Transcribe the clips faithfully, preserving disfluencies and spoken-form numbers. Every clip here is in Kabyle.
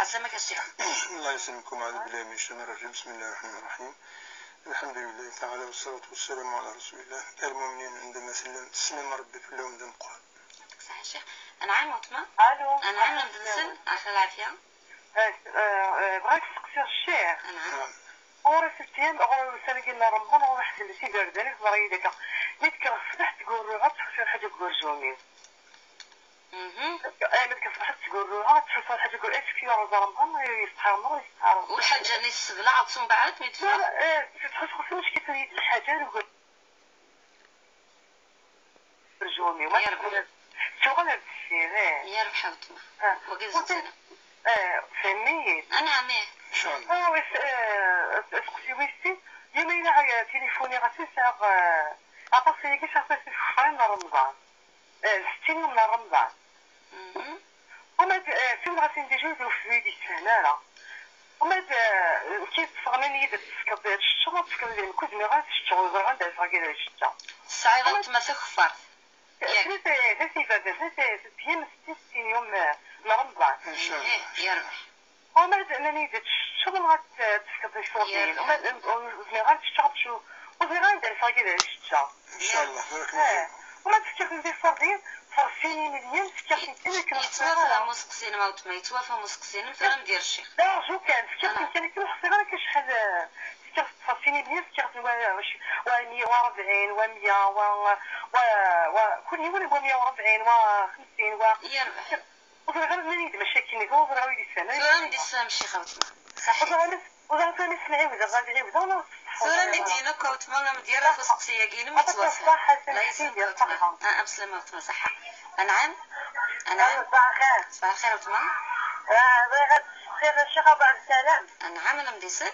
Ɛeslama-k a Ccix. الله يسلمكم، أعوذ بالله من الشيطان الرجيم. بسم الله الرحمن الرحيم. الحمد لله تعالى والصلاة والسلام على رسول الله. المؤمنين عندما سلم، سلم ربي في اللوم ذنب قرآن. صح يا شيخ. أنعم وتما؟ ألو. أنعم، أهلا. ندسن، عسى العافية. آه، آه، آه، بغيت نسقسي الشيخ. أنعم. نعم. ورا ست أيام، أغلى وسالي قلنا رمضان، وواحد اللي سيدي رداني في مريضة. ميت كان الصباح تقول روحها تخسر حاجة تقول جومي. مهم. آه، ميت كان الصباح تقول روحها تشوف حاجة تقول إيش في رمضان، يستحمر، يستحمر. والحاجة اللي تسبلع، تصوم بعد، ميت لا، لا، آه، تحس خصو مش كيف يد الحاجة، نقول جومي، ما يا ربي. تقول. شغل هاد الشيء، إيه. يا ربي حوتنا. آه. وقيل وت-، زينة. آه، فهميت؟ أنا عمي. إن شاء الله. آه، ويس-، آه، اسقسي ويسي، يوم إلا غير تليفوني غاسي ساغ، آه، أباسي يجي شخص يسي في رمضان. آه، ستين يوم من رمضان. مهم. وما د-، آه، فين غاسي ندير جوج وفي ويدي السهلة. وما د-، آه، كيف تفغني يد تسكب الشمس، تسكب لي الكود، مي غير تشتغل، غير عندها صغيرة جدا. السعيدة وما تما تكفر. ياك. ثلاثة، ثلاثة، ثلاثة، ثلاثة أيام، ستين، ستين يوم، آه، من رمضان. إن شاء الله. إيه، يا ربي. وما د-، أنني درت الشغل غت-، تسكب الفوردين. يا ربي. وما د-، وزني غير تشتغل شو، وزني غير ندير صاكي ديال الشتا. إن شاء الله، بارك الله آه. فيك. وما تفتح ندير فوردين، فرسيني مليون، سكرتي كان كنت يتوافى مسقسين، ما وتما يتوافى مسقسين، فلم دير الشيخ. لا، شو كان، سكرتي أنا. كان كنت حسيت غير كشحال، سكرت فرسيني مليون، سكرت وا-، واش، وا مية وربعين، وا مية، وا، وا، وا، كل يوم وا مية وربعين، وا خمسين، وا يا ربي. وزرغ غير منين مشاكل نيكو، وزرغ غير يسمع. شو عندي السلام الشيخ عثمان؟ صحيح. وزرغ نس-، وزرغ نسمعي، وزرغ غادي، وزرغ نص. شو عندي دينك عثمان، ما مدير راه فسق سياقين، ما عطاك توافق. الصحة، لا سمحتي يسلمك يا عثمان. عطاك. آه، بسلامة عثمان، صحة. أنعم؟ أنعم؟ صباح الخير. صباح الخير عثمان. آه، بغيت خير الشيخ أبو عبد السلام. أنعم، أنا مديسن.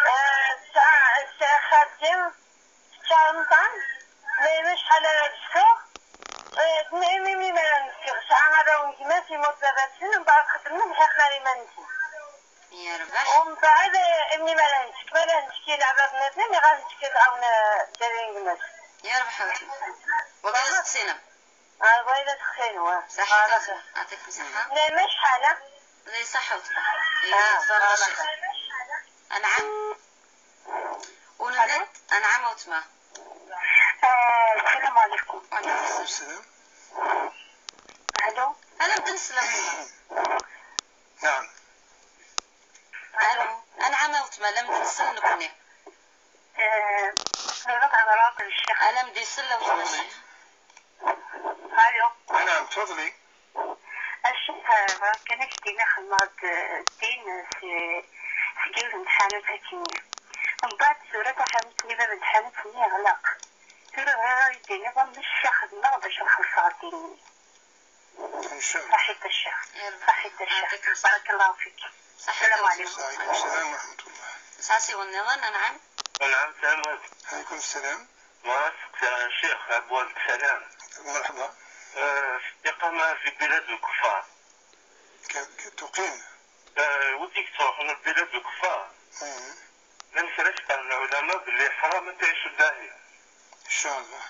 آه، الساعة، الساعة خمسة. شهر رمضان، ما يمش على الشهر. آه، دنيا ميمي ما نسكرش، عمرة ونجمات يموت باباتين، ومن بعد خدمنا بحق ماري ما نجي. يا ربح. ومن بعد، آه، إني ما نشك، ما نشكي لعبة بناتنا، مي غنشكي لعون دارين بنات. يا ربح وتما. وقال سقسينا. آه، بغينا تخينوا. صحيت بارك. وتما. يعطيك الصحة. لا، ما شحال. لا، صحة وتما. إيه، آه، تفضل بارك. الشيخ. أنعم. وننت أنعم وتما. آه، السلام عليكم. وعليكم السلام. السلام. ألو. أنا بدي نسلم. نعم. ألو. أنعم وتما، لم تنسلنكني. آه، نبغى نعرف الشيخ. أنا بدي سلم وتما الشيخ. ألو. نعم، تفضلي. الشيخ، آه، كان يشتي ناخذ مرض، آه، الدين، آه، في، في جيل الامتحانات هكيني. ومن بعد الزورة تاع حالتني باب الامتحانات هني غلق. ترى غير يديني ظن الشيخ النهار باش نخلص غديني. إن شاء الله. صحيت الشيخ. يا رب. صحيت الشيخ. يعطيك الصحة. بارك الله فيك. صحيت السلام عليكم. وعليكم السلام ورحمة الله. ساسي والنظام، نعم. نعم، سلام عليكم. عليكم السلام. مرحبا الشيخ أبو عبد السلام. مرحبا. آه، استقامة في بلاد الكفار. ك-، ك-، تقيم. آه، وديك تروح من بلاد الكفار. مم. لم ترشق العلماء باللي حرام تعيش الداهية. إن شاء الله.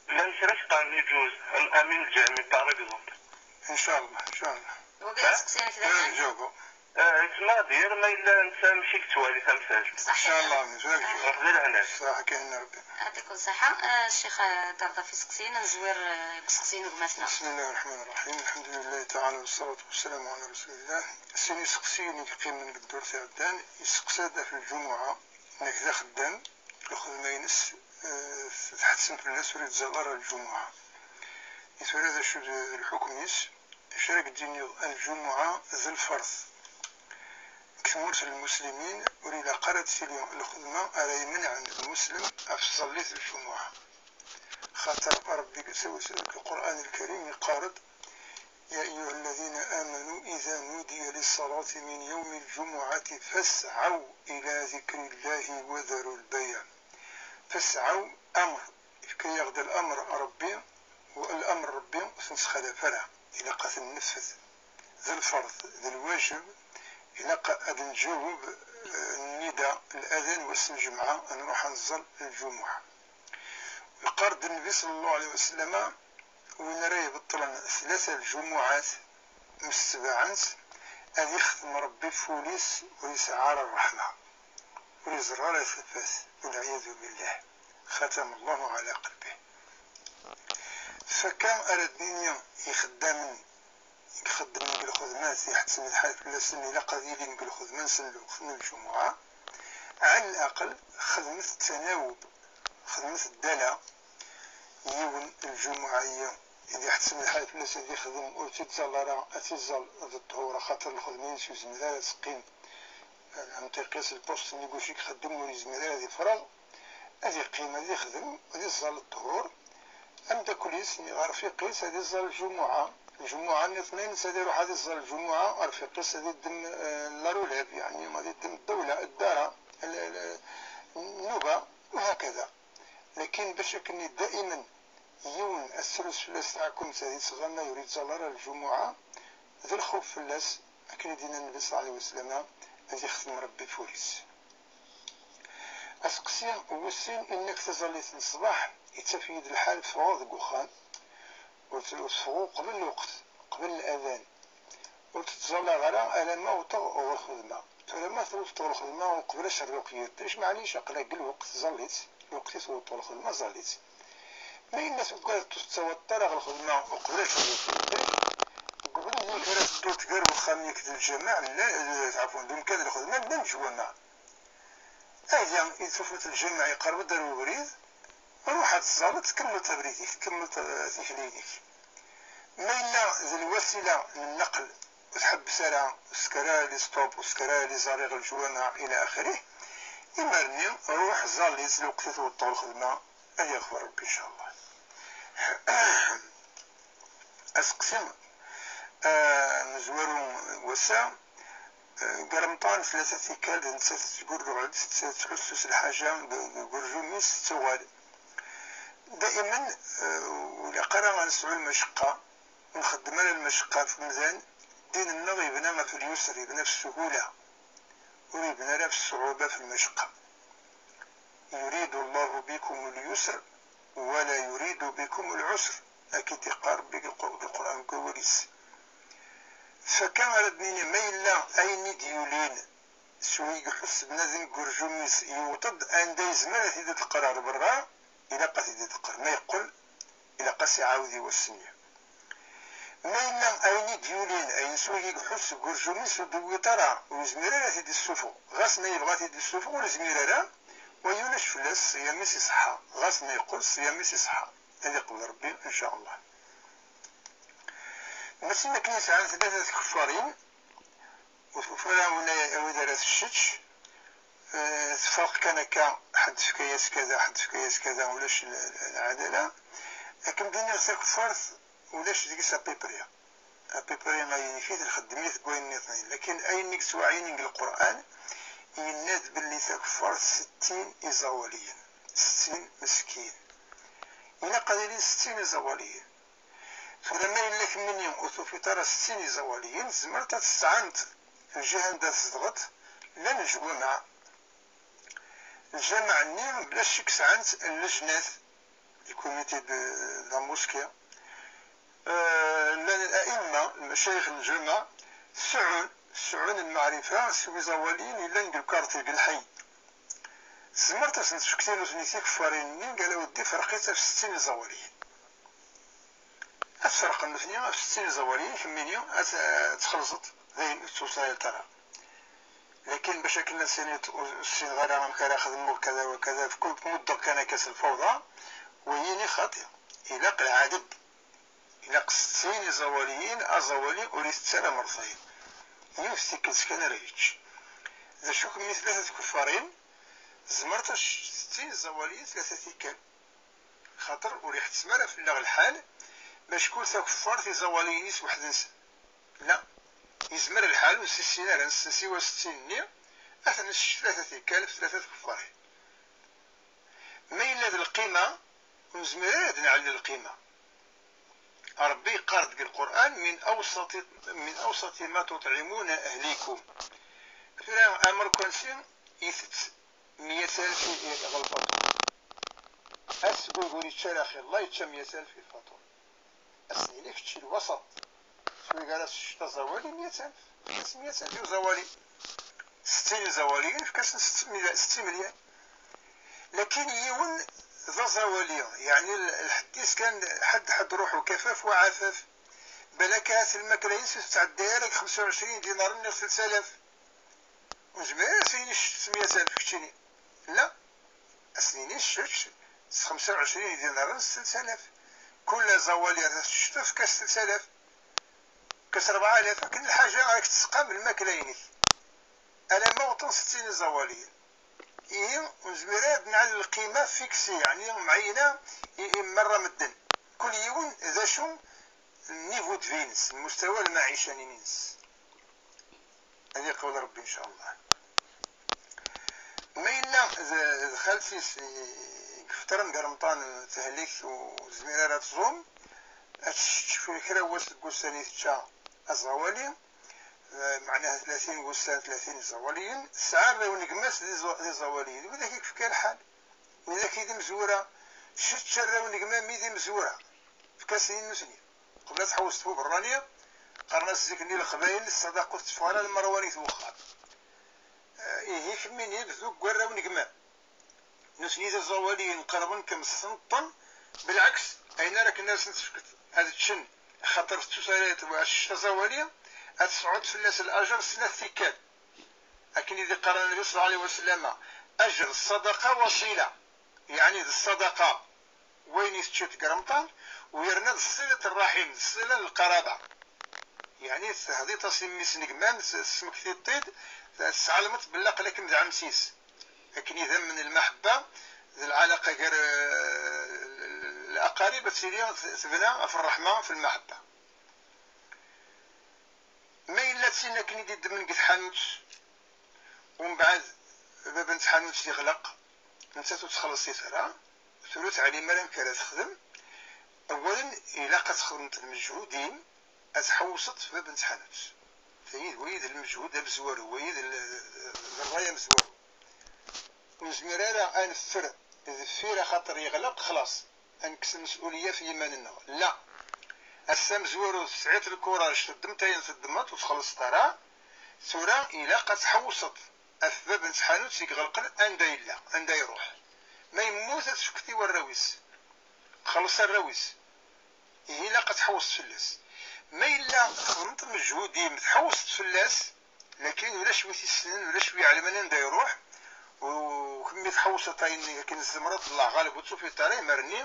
لم ترشق يجوز الأمين الجامعي، par exemple. إن شاء الله، إن شاء الله. وقيلا ها؟ سقسينا كذا آه، الآن. جاوبوا. آه، اسمع دير ما إلا أنت ماشي كتوالي تمثال. صح. إن شاء الله، من فوق. صح. روح غير هناك. صح، كاين ربي. يعطيكم الصحة. آه، الشيخ، آه، دار ضافي سقسينا نزوير، آه، سقسينا قماتنا. بسم الله الرحمن الرحيم. الحمد لله تعالى والصلاة والسلام على رسول الله. سيني سقسيني كقيم من قدور سعدان، يسقسى دا في الجمعة، نك دا خدام، الخدمة ينس، آه، تحسن في الناس وريد زغار الجمعة. يثورة ذا شو الحكم يس، شرك ديني الجمعة ذا الفرض. كثمورة المسلمين وريد قرد سيلي الخدمة على منع المسلم أفصليت الجمعة. خاطر ربي سوى في القرآن الكريم يقارض: يا أيها الذين آمنوا إذا نودي للصلاة من يوم الجمعة فاسعوا إلى ذكر الله وذروا البيع. فاسعوا أمر، كي ياخذ الأمر ربي، والأمر ربي تنسخ على فرع، إلا قتل النفذ ذا الفرض، ذا الواجب، إلا ق-، هذا نجاوب، آه، النداء الأذان واس الجمعة، نروح نزل الجمعة. ويقارد النبي صلى الله عليه وسلم وين راه يبطل ثلاثة الجمعات، msetbaɛen-t, ad ixdem Ṛebbi f wul-is, ur yesɛi ara ṛṛeḥma, ur iẓerr ara tafat, walɛiyadu billah, xatama Llahu ɛala qalbih. Fakka ara d-nini ixeddamen i ixeddmen deg lxedma, iḥettem lḥal fell-asen, ilaq ad ilin deg lxedma-nsen lweqt n lǧumuɛa, ɛal laqel xedmet tanawub, xedmet ddala, yiwen lǧumuɛa-yi i d-iḥettem lḥal fell-as ad ixdem, ur tt-iẓẓal ara, ad tt-iẓẓal d ṭṭhur, axaṭer lxedma-ines ur yezmir ara ad teqqim. Amṭiq-is, lpost-nni deg wacu i ixeddem ur yezmir ara ad ifreɣ, ad iqqim, ad ixdem, ad iẓẓal ṭṭhur. Ameddakel-is, neɣ arfiq-is, ad iẓẓal lǧumuɛa. Lǧumuɛa nniḍen-ines ad iruḥ ad iẓẓal lǧumuɛa, arfiq-is ad iddem, eh, la relève, yeɛni ad iddem ddawla, ddara, l-, l-, nnuba, وهكذا. Lakin bac akken i daimen yiwen ad tserrus fell-as taɛkumt ad ittɣama ur iẓẓal ara lǧumuɛa, d lxuf fell-as, akken i d-yenna Nnbi ṣalla Llahu ɛalayhi wa sallam, ad ixdem Ṛebbi f wul-is. Aseqsi wis sin, inna-k taẓallit n ṣṣbeḥ, ittaf-iyi-d lḥal ffɣeɣ deg uxxam, ur t-, ur teffɣeɣ qbel lweqt, qbel ladan, ur tt-ttẓallaɣ ara alamma wwḍeɣ ɣer lxedma. Tura ma tewwḍeḍ ɣer lxedma uqbel acerruq yedder, maɛlic, aql-ak deg lweqt, ẓallit, lweqt i tewwḍeḍ ɣer lxedma, ẓallit. Ma yella tuggadeḍ ur tettaweḍ ara ɣer lxedma uqbel acerruq yedder, deg ubrid-ik ara tedduḍ gar uxxam-ik d lǧameɛ, la, eh, ɛafwan, d umkan n lxedma, llan leǧwameɛ. Ahya i tufiḍ lǧameɛ iqerreb-d ar ubrid, ruḥ ad tẓalleḍ, tkemmleḍ abrid-ik, tkemmleḍ, eh, tikli-inek. Ma yella d lwasila n nneql, ur tḥebbes ara, ur tesker ara les stops, ur tesker ara les arrêts ɣer leǧwameɛ, ila axirih, imir-nni ruḥ ẓallit lweqt i tewwḍeḍ ɣer lxedma, ad yaɣfer Ṛebbi, ncallah. Aseqsi, eh, amezwaru n wass-a, eh, deg Remḍan tlata tikkal d nettat tettgurruɛ-d, tettḥussu s lḥaǧa deg, deg urjum-is, tettuɣal. Daimen, eh, ur ilaq ara ad nesɛu lmacaqqa, ur nxeddem ara lmacaqqa ɣef umdan, ddin-nneɣ yebna ɣef lyusr, yebna ɣef ssuhula, ur yebni ara ɣef ṣṣuɛuba, ɣef lmacaqqa. يريد الله بكم اليسر ولا يريد بكم العسر. Akka i d-iqqar Ṛebbi deg Lqu-, deg Lqur'an, deg wawal-is. Fakka ara d-nini, ma yella ayen i d-yulin s win i iḥuss bnadem deg urjum-is, yewweḍ-d anda yezmer ad t-id-iḍeqqer ɣer berra, ilaq ad t-id-iḍeqqer. Ma yeqqel, ilaq ad s-iɛawed i wass-nni. Ma yella ayen i d-yulin, ayen s wigi i iḥuss deg urjum-is ur d-iwwiḍ ara, ur yezmir ara ad t-id-issufeɣ, ɣas ma yebɣa ad t-id-issufeɣ, ur yezmir ara, wa ulac fell-as, ṣṣyam-is iṣeḥḥa, ɣas ma yeqqel ṣṣyam-is iṣeḥḥa, ad iqbel Ṛebbi, ncallah. Mačči d akken yesɛan tlata tkeffarin, ur tufi ara win ay-, wid ara tečč, eh, tferq kan akka, ḥedd tefka-yas kada, ḥedd tefka-yas kada, ulac l-, l-, lɛadala. Akken d-iniɣ, takeffart ulac deg-s à peu près. À peu près ayen i t-nxeddem-it deg wayen nniḍen. Lakin ayen i yettwaɛyanen deg Lqur'an, yenna-d belli takeffart settin iẓawaliyen, settin meskin. Ilaq ad ilin settin iẓawaliyen. Tura ma yella kemmini ur tufiḍ ara settin iẓawaliyen, tzemreḍ ad tesɛant lǧiha anda tzedɣeḍ, llan leǧwameɛ. Lǧameɛ-nni bla ccek sɛant llejnat, les comités de, de la mosquée. Eh, llan l'aimma, lmacayix n lǧameɛ, seɛɛun, seɛɛun lmeɛrifa s wiẓawaliyen yellan deg lkarti, deg lḥay. Tzemreḍ ad sen-tefkeḍ i nutni tikeffarin-nni, qal a weddi ferq-itt ɣef settin iẓawaliyen. Ad ferqen nutni ɣef settin iẓawaliyen, kemmini ad, ad txellṣeḍ, d ayen ur tettwaṣayaleḍ ara. Lakin bac akken ad tiniḍ ur ssineɣ ara amek ara xedmeɣ kada wa kada, fku-, muddeɣ kan akka s lfawḍa, wayi-nni xaṭi. Ilaq lɛaded. Ilaq settin iẓawaliyen, aẓawali ur itett ara mertayen. Yiwet tikkelt kan ara yečč. D acu kemmi tlata tkeffarin, tzemreḍ ad tečč settin iẓawaliyen tlata tikkal. Xaṭer ur iḥettem ara fell-aɣ lḥal, bac kul takeffart iẓawaliyen-is weḥd-nsen. La, yezmer lḥal ur tt-issin ara, nessen siwa settin-nni, ad ten-nessečč tlata tikkal f tlata tkeffarin. Ma yella d lqima, ur nezmir ara ad nɛelli lqima. Ṛebbi yeqqar-d deg Lqur'an, "Min awsati, min awsati ma tuṭɛimuna ahlikum." Tura, amerkansi itett meyya alef i, i, ɣer lfaṭur. Asgug ur yečči ara axir, la yečča meyya alef i lfaṭur. Ass-nni kečč i lwasaṭ. Wi ara s-, taẓawali meyya alef, s meyya alef i uẓawali. Settin iẓawaliyen, efk-asen settin mil-, settin melyal. Lakin yiwen d aẓawali, yeɛni l-, lḥedd-is kan ḥedd, ḥedd ruḥu, kafaf wa ɛafaf. Balak ahat lmakla-ines ur tetɛedday ara deg xemsa u ɛecrin dinaren neɣ telt alaf. Ur nezmir ara ad s-nini s meyya alef keččini. La, ad s-nini s kečč s xemsa u ɛecrin dinaren s telt alaf. Kul aẓawali ara t-tecceḍ, efk-as telt alaf. Efk-as rebɛa alaf, akken lḥaǧa ara k-tesqam lmakla-inek. Alamma uṭṭun settin iẓawaliyen. Ihi, ur nezmir ara ad nɛall lqima fiksi, yeɛni mɛeyyna i, i merra medden. Kul yiwen d acu n niveau de vie-ines, n mustawa lmaɛica-ines. Ad iqewwel Rebbi, ncallah. Ma yella d, d xalti-s i, i ifeṭṭren deg remṭan, tehlik, ur tezmir ara ad tẓum, ad tečč kra n wass deg wussan i tečča aẓawali, eh, meɛnaha tlatin wussan, tlatin iẓawaliyen, tesɛa arraw n gma-s d iẓ-, d iẓawaliyen. Widak i yefka lḥal. Widak i d imezwura, tečč arraw n gma-m i d imezwura. Efk-asen i nutni. Qbel ad tḥewwseḍ f uberrani, qqaren-as zik-nni leqbayel, ṣṣadaqa ur tetteffeɣ ara alamma rwan-it wexxam. Eh, ihi kemmini bdu deg warraw n gma-m. Nutni d iẓawaliyen qerben-kem s tneṭṭen, belɛeks, ayen ara ken-asen tefkeḍ ad ččen, axaṭer tettusayat waɛcict aẓawali, ad tesɛuḍ fell-as lajer snat tikkal. Akken i d-iqqar Nnbi ṣella Llahu ɛalayhi wa sallam, ajer ṣṣadaqa waṣila, yeɛni d ṣṣadaqa wayen i teččiḍ deg Remṭan, u yerna d ṣilat rraḥim, d ṣila n lqaraba. Yeɛni tehdiḍ-as i mmi-s n gma-m, tesmektiḍ-t-id, tesɛelmeḍ belli aql-akem d ɛemti-s. Akken idammen n lmaḥebba d lɛalaqa gar, eh, laqarib ad tili tebna ɣef rreḥma, ɣef lmaḥebba. Ma yella d tin akken i d-iddmen deg tḥanut, umbeɛd baba n tḥanut yeɣleq, nettat ur txelleṣ-it ara, tura ur teɛlim ara amek ara texdem. Awalen, ilaq ad txedmeḍ lmeǧhud-im, ad tḥewwseḍ f bab n tḥanut. Tayi d wayi d lmeǧhud amezwaru, wayi d l-, d ṛṛay amezwaru. Ur nezmir ara ad neffer deffir axaṭer yeɣleq, xlaṣ, ad nekkes lmes'uliya f yiman-nneɣ. La. Ass amezwaru tesɛiḍ lkuraj, teddmeḍ ayen teddmeḍ, ur txellṣeḍ ara. Tura ilaq ad tḥewwseḍ ɣef bab n tḥanut i iɣelqen anda yella, anda iruḥ. Ma yemmut, ad t-tefkeḍ i warraw-is. Xelleṣ arraw-is. Ihi ilaq ad tḥewwseḍ fell-as. Ma yella txedmeḍ lmeǧhud-im, tḥewwseḍ fell-as, lakin ulac wi t-issnen, ulac wi iɛelmen anda iruḥ, u kemmi tḥewwseḍ ayen akken tzemreḍ, Allah ɣaleb, ur tufiḍ ara imer-nni,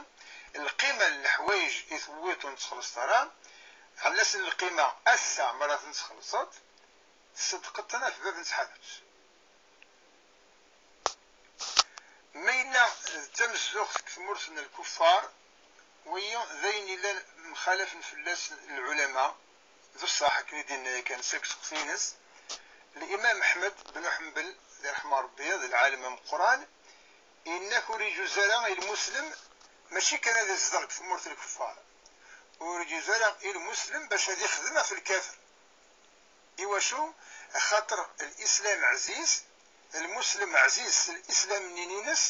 lqima n leḥwayeǧ i tewwiḍ ur n-txellṣeḍ ara, ɛellasen lqima ass-a mi ara ten-txellṣeḍ, tṣeddqeḍ-ten ɣef bab n tḥanut. Ma yella d tamezzuɣt deg tmurt n lkuffar, wagi d ayen yellan mxalafen fell-as lɛulama, d ṣṣeḥ akken i d-yenna yakan seg useqsi-ines, Limam Ḥmed ben Ḥembel, di ṛeḥma Ṛebbi, d lɛalem ameqqran, yenna-k ur iǧuz ara i lmuslem, mačči kan ad izdeɣ deg tmurt n lkuffar, ur iǧuz ara i lmuslem bac ad ixdem ɣef lkafir. Iwacu? Axaṭer lislam ɛziz, lmuslem ɛziz s lislam-nni-ines,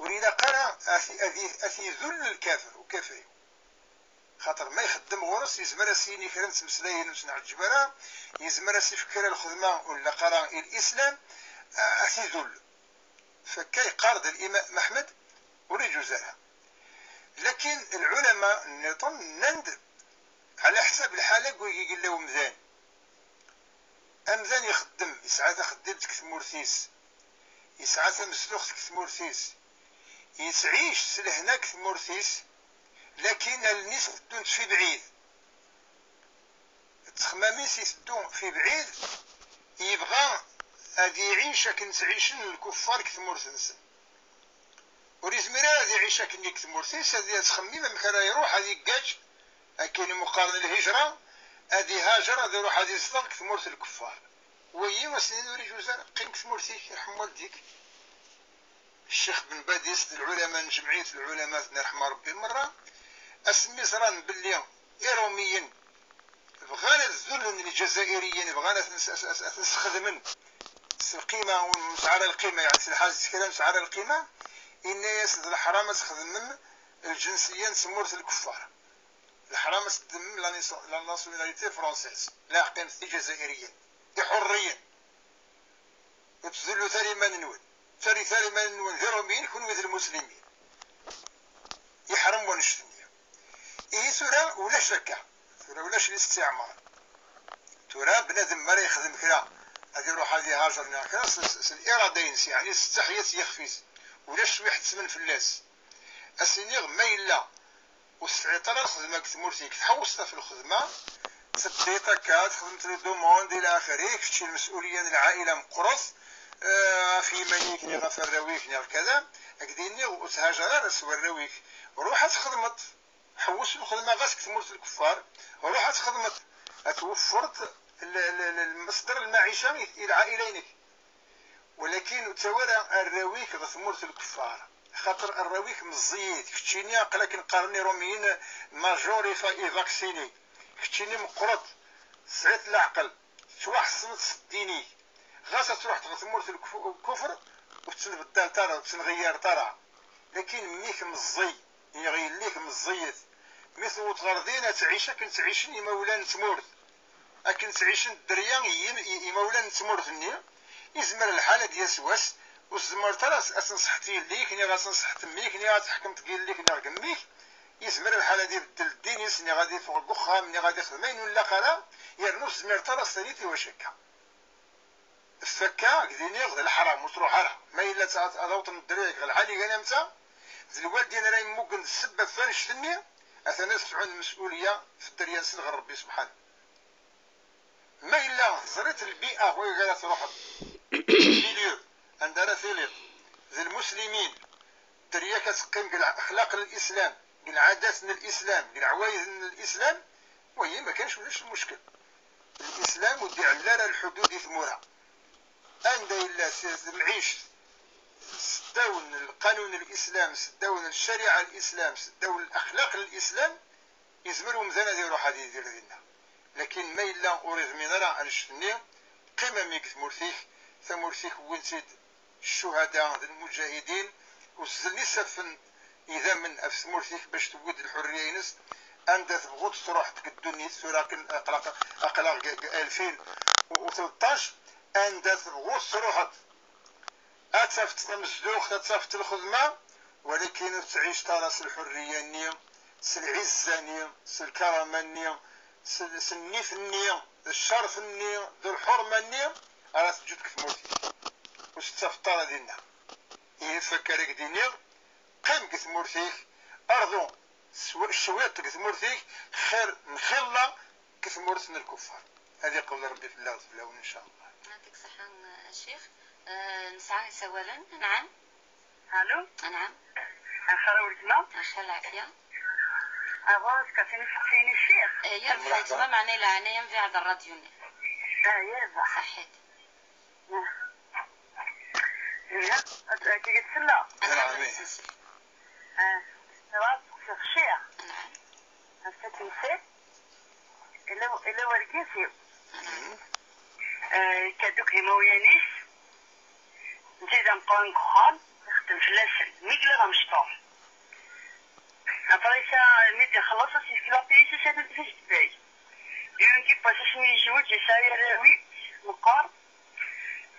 ur ilaq ara ad t-, ad t-, ad t-idul lkafir, ukafri. Xaṭer ma ixeddem ɣur-s, yezmer ad s-yini kra n tmeslayin ur s-nɛeǧǧeb ara, yezmer ad s-ifk kra n lxedma ur nlaq ara i lislam, a-, ad t-idul. Fakka yeqqar-d Limam Ḥmed, ur iǧuz ara. Lakin lɛulama nniḍen nnan-d, ɛla ḥsab lḥala deg wigi yella umdan. Amdan ixeddem, yesɛa taxeddimt deg tmurt-is, yesɛa tamezduɣt deg tmurt-is, yettɛic s lehna deg tmurt-is, lakin allen-is teddunt fi bɛid. Ttexmam-is iteddu fi bɛid, yebɣa ad iɛic akken ttɛicen lkuffar deg tmurt-nsen. Ur yezmir ara ad iɛic akken deg tmurt-is, ad yettxemmim amek ara iruḥ ad iggaǧ, akken i mu-qqaren lhijra, ad ihajer, ad iruḥ ad izdeɣ deg tmurt n lkuffar. Wagi, ad s-nini ur iǧuz ara, qqim deg tmurt-ik, irḥem waldik. Ccix Ben Badis d lɛulama n jemɛiyet lɛulama, ad ten-irḥem Ṛebbi merra, asmi ẓran belli Iṛumiyen bɣan ad dullen Lǧazairiyen, bɣan ad ten-, ad, ad, ad ten-sxedmen s lqima, ur nesɛi ara lqima, yeɛni s lḥaǧa s kra nesɛi ara lqima, yenna-yas d leḥram ad txedmem lǧensiya n tmurt n lkuffar. Leḥram ad s-teddmem la nation-, la nationalité française. Leḥqim d Ijazairiyen. D iḥurriyen. Ur ttdullut ara iman-nwen. Ur ttarut ara iman-nwen d iṛumiyen, kunwi d lmuslimin. Yeḥrem wannect-nni. Ihi tura ulac akka. Tura ulac listiɛmar. Tura bnadem mi ara yexdem kra, ad iruḥ ad ihajer neɣ kra, s, s, s lirada-ines, yeɛni s tteḥya-s yexef-is. Ulac wi iḥettmen fell-as. Ad s-iniɣ ma yella ur tesɛiḍ ara lxedma deg tmurt-ik, tḥewwseḍ ɣef lxedma, teddiḍ akka, txedmeḍ les demandes ila axiri, kečč lmesulya n lɛaila meqqret, eh, ɣef yiman-ik neɣ ɣef arraw-ik neɣ kada, ad k-d-iniɣ ur thajer ara s warraw-ik, ruḥ ad txedmeḍ, ḥewwes lxedma ɣas deg tmurt n lkeffar, ruḥ ad txedmeḍ, ad tweffreḍ l-, l-, l-, lmasder n lmaɛica i, i lɛaila-inek. Walakin ur ttawi ara arraw-ik ɣer tmurt n lkeffar, axaṭer arraw-ik meẓẓiyit. Keččini aql-aken qqaren iṛumiyen majeur et vacciné. Keččini meqqreḍ, tesɛiḍ leɛqel, tettwaḥeṣneḍ s ddin-ik. Ɣas ad truḥeḍ ɣer tmurt n lkuf-, lkufr, ur tettenbeddaleḍ ara, ur tettenɣeyyareḍ ara. Lakin mmi-k meẓẓiy, neɣ yelli-k meẓẓiyet. Mi tewweḍ ɣer din, ad tɛic akken ttɛicen imawlan n tmurt. Akken ttɛicen dderya i yim-, i-, imawlan n tmurt-nni, izmer lḥal ad d-yas wass, ur tezmireḍ ara ad, ad tenṣeḥ yelli-k, neɣ ad tenṣeḥ mmi-k, neɣ ad teḥkemt deg yelli-k neɣ deg mmi-k, izmer lḥal ad ibeddel ddin-is, neɣ ad iffeɣ deg uxxam, neɣ ad ixdem ayen ur nlaq ara, yernu ur tezmireḍ ara ad s-tiniḍ i wacu akka. Ef akka, ad k-d-iniɣ d leḥram, ur truḥ ara. Ma yella ad, ad awḍen dderya-k ɣer lḥal igan am ta, d lwaldin ara yemmuggen d ssebba f wannect-nni, atan ad sɛun lmesulya f dderya-nsen ɣer Rebbi Subḥanahu. Ma yella teẓriḍ lbi'a ɣer ara truḥeḍ, milieu, anda ara tiliḍ, d lmuslimin, dderya-k ad teqqim deg lexlaq n Lislam, deg lɛadat n Lislam, deg leɛwayed n Lislam, wayi ma kanx ulac lmuckel. Lislam ur d-iɛelli ara lḥudud i tmura. Anda yella s-, temɛict s ddaw n lqanun n Lislam, s ddaw n ccariɛa n Lislam, s ddaw n lexlaq n Lislam, yezmer umdan ad iruḥ ad yidir dinna. Lakin ma yella ur iḍmin ara annect-nni, qqim a mmi deg tmurt-ik, tamurt-ik wwin-tt-id ccuhada d lmuǧahidin, uzzlen isaffen idammen ɣef tmurt-ik bac tewwi-d lḥurriya-ines. Anda tebɣuḍ truḥeḍ deg ddunit, tura akken aql-, aql-aɣ deg, deg alfin u tleṭṭac, anda tebɣuḍ truḥeḍ, ad tafeḍ tamezduɣt, ad tafeḍ lxedma, walakin ur tettɛiceḍ ara s lḥurriya-nni, s lɛizza-nni, s lkarama-nni, s, s nnif-nni, d ccerf-nni, d lḥurma-nni ara teǧǧuḍ deg tmurt-ik. Ur tettafeḍ ara dinna. Ihi fakk ara k-d-iniɣ, qqim deg tmurt-ik, rḍu s-, cwiṭ deg tmurt-ik, xir n xilla deg tmurt n lkuffar. Ad iqbel Rebbi fell-aɣ d fell-awen, in ca Allah. Yeɛṭik ṣṣeḥḥa, a ccix. Eh, nesɛa isawalen. Anɛam. Alo. Anɛam. Axir a weltma. Axir lɛafya. Awa, ska tin isteqsiyen i ccix. Eh, yerbeḥ a weltma, meɛna leɛnaya mbeɛd rradyu-nni. Ah, yerbeḥ. Ṣaḥḥit. Ah. Ihi, ad, ad tigi tsella. Anɛam. Anɛam. Ah, ad seqsiɣ ccix. Anɛam. Ass-a timsal, ila, ila wergaz-iw. Mhm. Eh, yekka-d akk d imawlan-is, netta i d ameqqran deg uxxam, ixeddem fell-asen, mi yella d amecṭuḥ. Après ça, mi d-ixelleṣ, ad s-yefk lapayes, ad s-yaf-d payes. Yiwen n yiwwas asmi yezweǧ, yesɛa arraw-is, meqqar,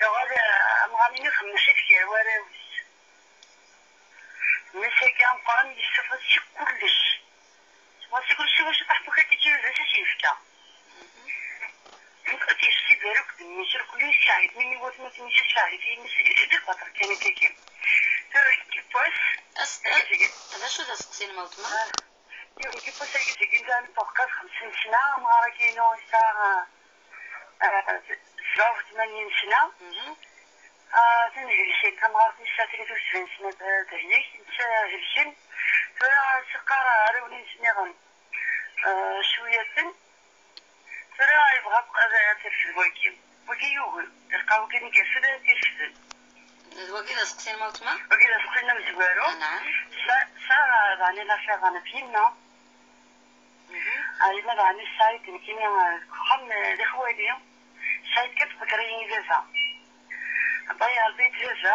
yuɣal, eh, amɣar-nni xemmeḥ-it gar warraw-is. Mmi-s-agi ameqqran yessufeɣ-as akk kullec. Sɣur-s kullec, iwacu taḥbukalt i tt-yebda s-yefka. Ad yefsi beruk d mmi-s, ur kulli yesɛid, mi iwat ma tmisi sɛid, yemmi-s d lbaṭel kan akkagi. Tura yiwwas, As-, d acu d aseqsi n weltma? Ah, yiwwas agi zigi nta neṭṭeq xemsin sna, amɣar-agi-inu yesɛa, ah, sebɛa u tmanyin sna. Mhm. Ah, atan helken, tamɣart-is tesɛa tlatin u sebɛin sna d, d helken, netta helken. Tura teqqar arraw-nni-ines nniḍen, ah, cwiyaten. Tura yebɣa ad, ad terfed wagi. Wagi yugi. Ilqa wagi i yerfed ad t-irfed. D wagi d aseqsi n weltma? Wagi d aseqsi n amezwaru. Anɛam. Sa, sa, daɣen, il a fait daɣen ɣef yemma. Mhm. Ah, yemma daɣen, sɛid nekkini, ah, deg uxxam, ah, d ixwali. Sɛid kan tḍegger-iyi baba. Baba yerbeɛ-d baba.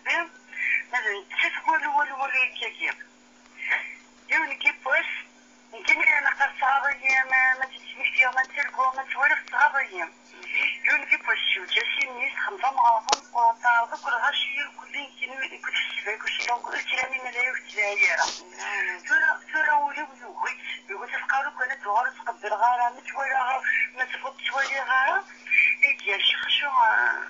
Rebbi, ma d nettat walu, walu, walu yekkagi. Yiwen n yiwwas, nekk mi ara naqal tɣaḍ-iyi, ma, ma tt-ttmektiɣ, ma ttarguɣ, ma ttwaliɣ tɣaḍ-iyi. Yiwen n yiwwas, tewǧa s imi-s, texdem amɣaḍen, ur teɛreḍ akk lɣaci irkelli n kenwi deg ur tḥesseb akk, donc ur ttram iman-a ur tettlaɛi ara. Tura, tura ul-iw yugi-tt, yugi-tt afqar akk, ad tuɣal ur ttqebbileɣ ara, ma ttwaliɣ, ma tebɣu ur ttwaliɣ ara, i d-yercix acu, ah,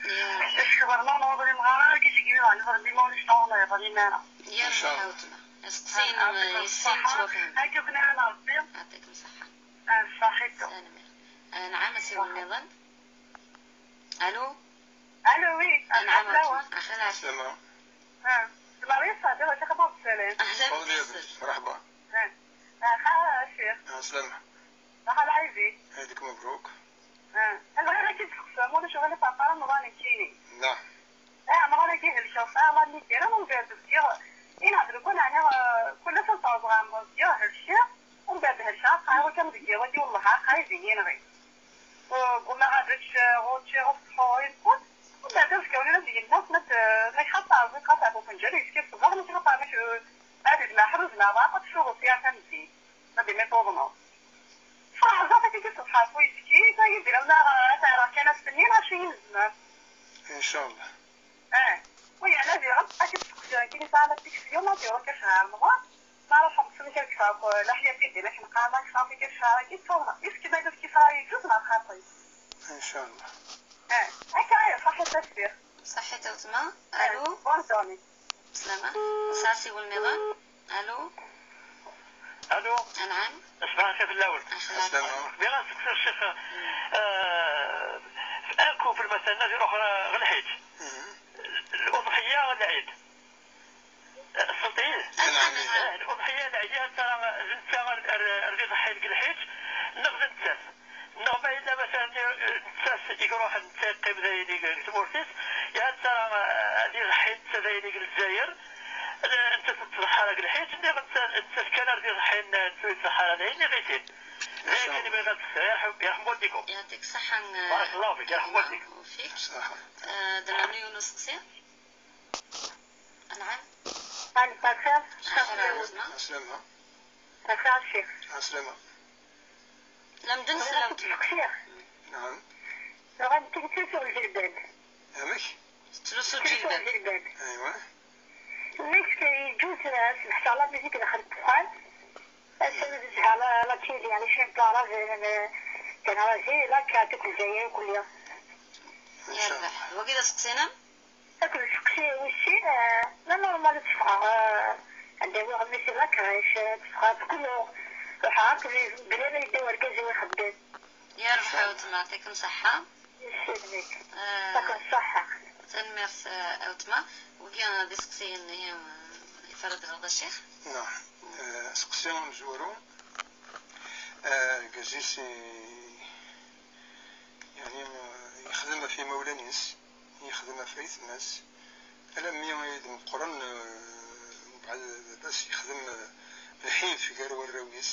Parce que vraiment, ur ḍlimeɣ ara argaz-agi, ur ḍlimeɣ ur s-ṭṭawaleɣ, ur ḍlimeɣ ara. Yir Ncallah. Lḥawtma. Asteqsi-inem Ɛṭikum yessin ṣṣeḥḥa. Ttwafhem. Akka kan ara Ṛebbi. Yɛṭikum ṣṣeḥḥa. Ah, ṣaḥit. Tanemmirt. Ah, nɛam, asiwel nniḍen. Alo? Alo, oui. Anɛam, Alo. Axir ɛafit. Sema. Ah, Maria Ṣadiq, acu axbaṛ ssalam? Ahlan yes. Merḥba. Ah, ah, xir. Ah, slam. Axir ɛidik. Ɛidik mebruk. Ah, bɣiɣ ad k-id-steqsiɣ, ma ulac aɣilif, ɣef Ramaḍan nekkini. Naam. Ramaḍan-agi helkeɣ, sɛiɣ la nnidir, umbeɛd bdiɣ, inaɛd lukan ɛni, eh, kul ass ad tt-rẓeɣ, ɛemreɣ bdiɣ helkiɣ, umbeɛd helkeɣ, aqaɛiw kan deg yiḍ-agi, wellah, aqaɛiw ad iyi-inɣi. Eh, ggumaɣ ad ččeɣ, ur ččiɣ, ur sḥuriɣ, kul. Umbeɛd azekka-nni ad d-yenna, ma d-, ma ixaṭ teɛẓiqt, ɣas ɛfu ufenǧal, yefka ṣṣbeḥ, ma ixaṭ ɛni, eh, ad d-maḥ, ur zmireɣ ara ad tcuɣeḍ sya tameddit. Ma d imi tuḍneḍ. Ferḥeɣ zdat-k i ṣṣeḥḥa ɣef uyefki, tagi d lawla ad t-rreɣ kan ass-nni, maca i nezmer. Incallah. Ah, u yeɛni ad iɣelq, ad k-id-sseqsiɣ, kini sɛan afiksyon, ad iɣelq acehar meɣɣer, ma ara xemsen kal kfar, laḥyat i din, akken qqaren, ad kfar fi kal cehar-agi, ttawḍeɣ. Yefki ma yefki sɛa yeǧǧuz neɣ xaṭi. Incallah. Ah, akka ay ṣaḥit a Sidi. Ṣaḥit a weltma. Ah, alo. Bonne journée. Slama. Nesɛa asiwel nniḍen. Alo. Alo. Anɛam. Asma, amek fell-awen? Aslama. Bɣiɣ ad seqsiɣ ccix, eh, akufel, مثلا, ad iruḥ ɣer lḥiǧ. Mhm. Luḍḥiyya, lɛid. Eh, tessneḍ-iyi? Anɛam, anɛam. Eh, luḍḥiyya, lɛid, ya tara d netta ar, ar, ar d iḍḥin deg lḥiǧ, neɣ d nettat? Neɣ ma yella, مثلا, nettat i iruḥen, netta yeqqim d ayen i deg tmurt-is, ya netta, eh, ad iḍḥi netta d ayen i deg Lezzayer, eh, netta tettḍeḥḥa deg lḥiǧ, neɣ netta, nettat kan ar d iḍḥin, eh, netta ur yettḍeḥḥa ara d ayen, neɣ itin. D ayen kan i bɣiɣ ad d-kkseɣ. Yerḥem, yerḥem waldikum. يعطيك الصحة. بارك الله فيك، يرحم والديك. وفيك. صحة. آه، درنا نيو نسقسي. أنعم. أنا بخير. أهلا وسهلا. عسلامة. بخير الشيخ. عسلامة. لا، مدن سلامتك. الشيخ. نعم. راه انت تلبسوا الجلباب. أمك؟ تلبسوا الجلباب. الجلباب. أيوة. الناس كيجوز سمحت على ميزيك دخل الدخان. السنة زدتها على، على تيلي، يعني شي بلا راجل، كان راجل، لا كاتب الجاية كل يوم. إن شاء الله. يربح. وكذا سقسينا؟ Akked useqsi wis sin, eh, la normal teffɣeɣ, eh, ad d-awiɣ mmi-s i la crèche, eh, teffɣeɣ deg uluɣ, ruḥeɣ akked bla ma yedda urgaz-iw ixeddem. Yerbeḥ a weltma, يعطيكم الصحة. Yessedmek. Eh, Taken ṣṣaḥa. Tanemmirt, eh, a weltma. Wigi d iseqsiyen-nni, eh, i tfeḍleḍ a ccix? Naɛam. Eh, aseqsi amezwaru, eh, argaz-is i-, yeɛni, eh, yexdem ɣef yimawlan-is. Yexdem ɣef aytma-s, alammi i d-meqqren, eh, mbeɛd baba-s yexdem, eh, lḥif gar warraw-is.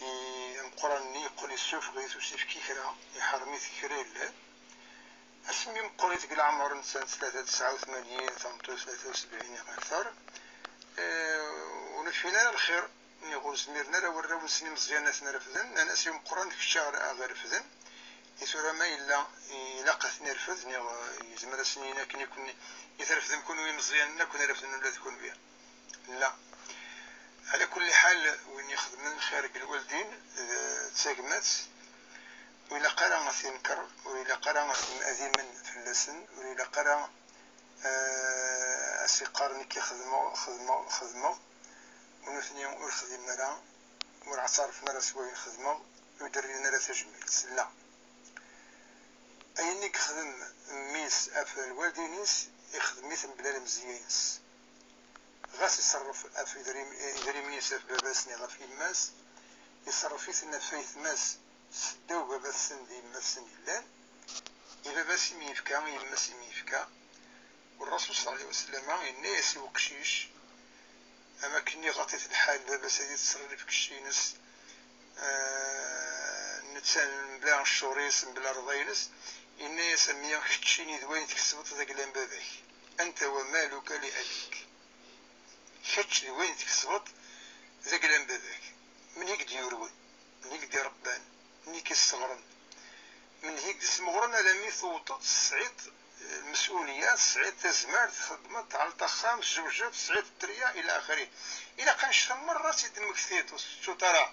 I-, ameqqran-nni yeqqel yessufeɣ-it, ur s-yefki kra, iḥerrem-it kra yellan. Asmi meqqrit deg leɛmer-nsen, tlata tesɛa u tmanyin, tameṭṭut tlata u sebɛin neɣ akter, eh, ur nefhin ara lxir. Niɣ ur zmiren ara warraw-nsen imeẓyanen ad ten-refden, nnan-as i umeqqran, d kečč ara aɣ-irefden. I tura ma yella ilaq ad ten-irfed, niɣ, eh, yezmer ad sen-yini akken i ken-, i trefdem kunwi imeẓyanen, ad ken-refden ula d kunwi. La. Ɛla kulli ḥal, win ixedmen lxir deg lwaldin, d, d tagmat, ur ilaq ara ad t-inker, ur ilaq ara ad t-, ad imen fell-asen, ur ilaq ara, eh, ad s-iqqar nekki xedmeɣ, xedmeɣ, xedmeɣ. U nutni ur xdimen ara, ur ɛtarfen ara s wayen xedmeɣ, ur d-rrin ara tajmilt. La. Ayen i yexdem mmi-s ɣef lwaldin-is, ixdem-it mebla lemzeyya-ines. Ɣas iṣerref ɣef idrim-, idrimen-is ɣef baba-s neɣ ɣef yemma-s, iṣerref-iten ɣef aytma-s. seddaw baba-tsen d yemma-tsen yellan, i baba-s i m-yefka, i yemma-s i m-yefka. Ur Rasul صلى الله عليه وسلم yenna-yas i uqcic, am akken iɣaṭ-it lḥal, baba-s ad yettṣerrif deg kečč-ines, eh, netta mebla ccur-is, mebla rrḍa-ines, yenna-yas: "A mmi, keččini d wayen tkesbeḍ d agla n baba-k, anta wa maluka li abik." Kečč d wayen tkesbeḍ d agla n baba-k. Menhi i k-d-yurwen? Menhi i k-d-irebban? Menhi i k-isseɣren? Menhi i k-d-ismeɣren alammi tewwḍeḍ tesɛiḍ, eh, lmesulya, tesɛiḍ tazmert, txeddmeḍ, tɛelleḍ axxam, tzewǧeḍ, tesɛiḍ dderya, ila axiri. Ilaq annect-a merra ad tt-id-temmektiḍ, ur tettuḍ ara.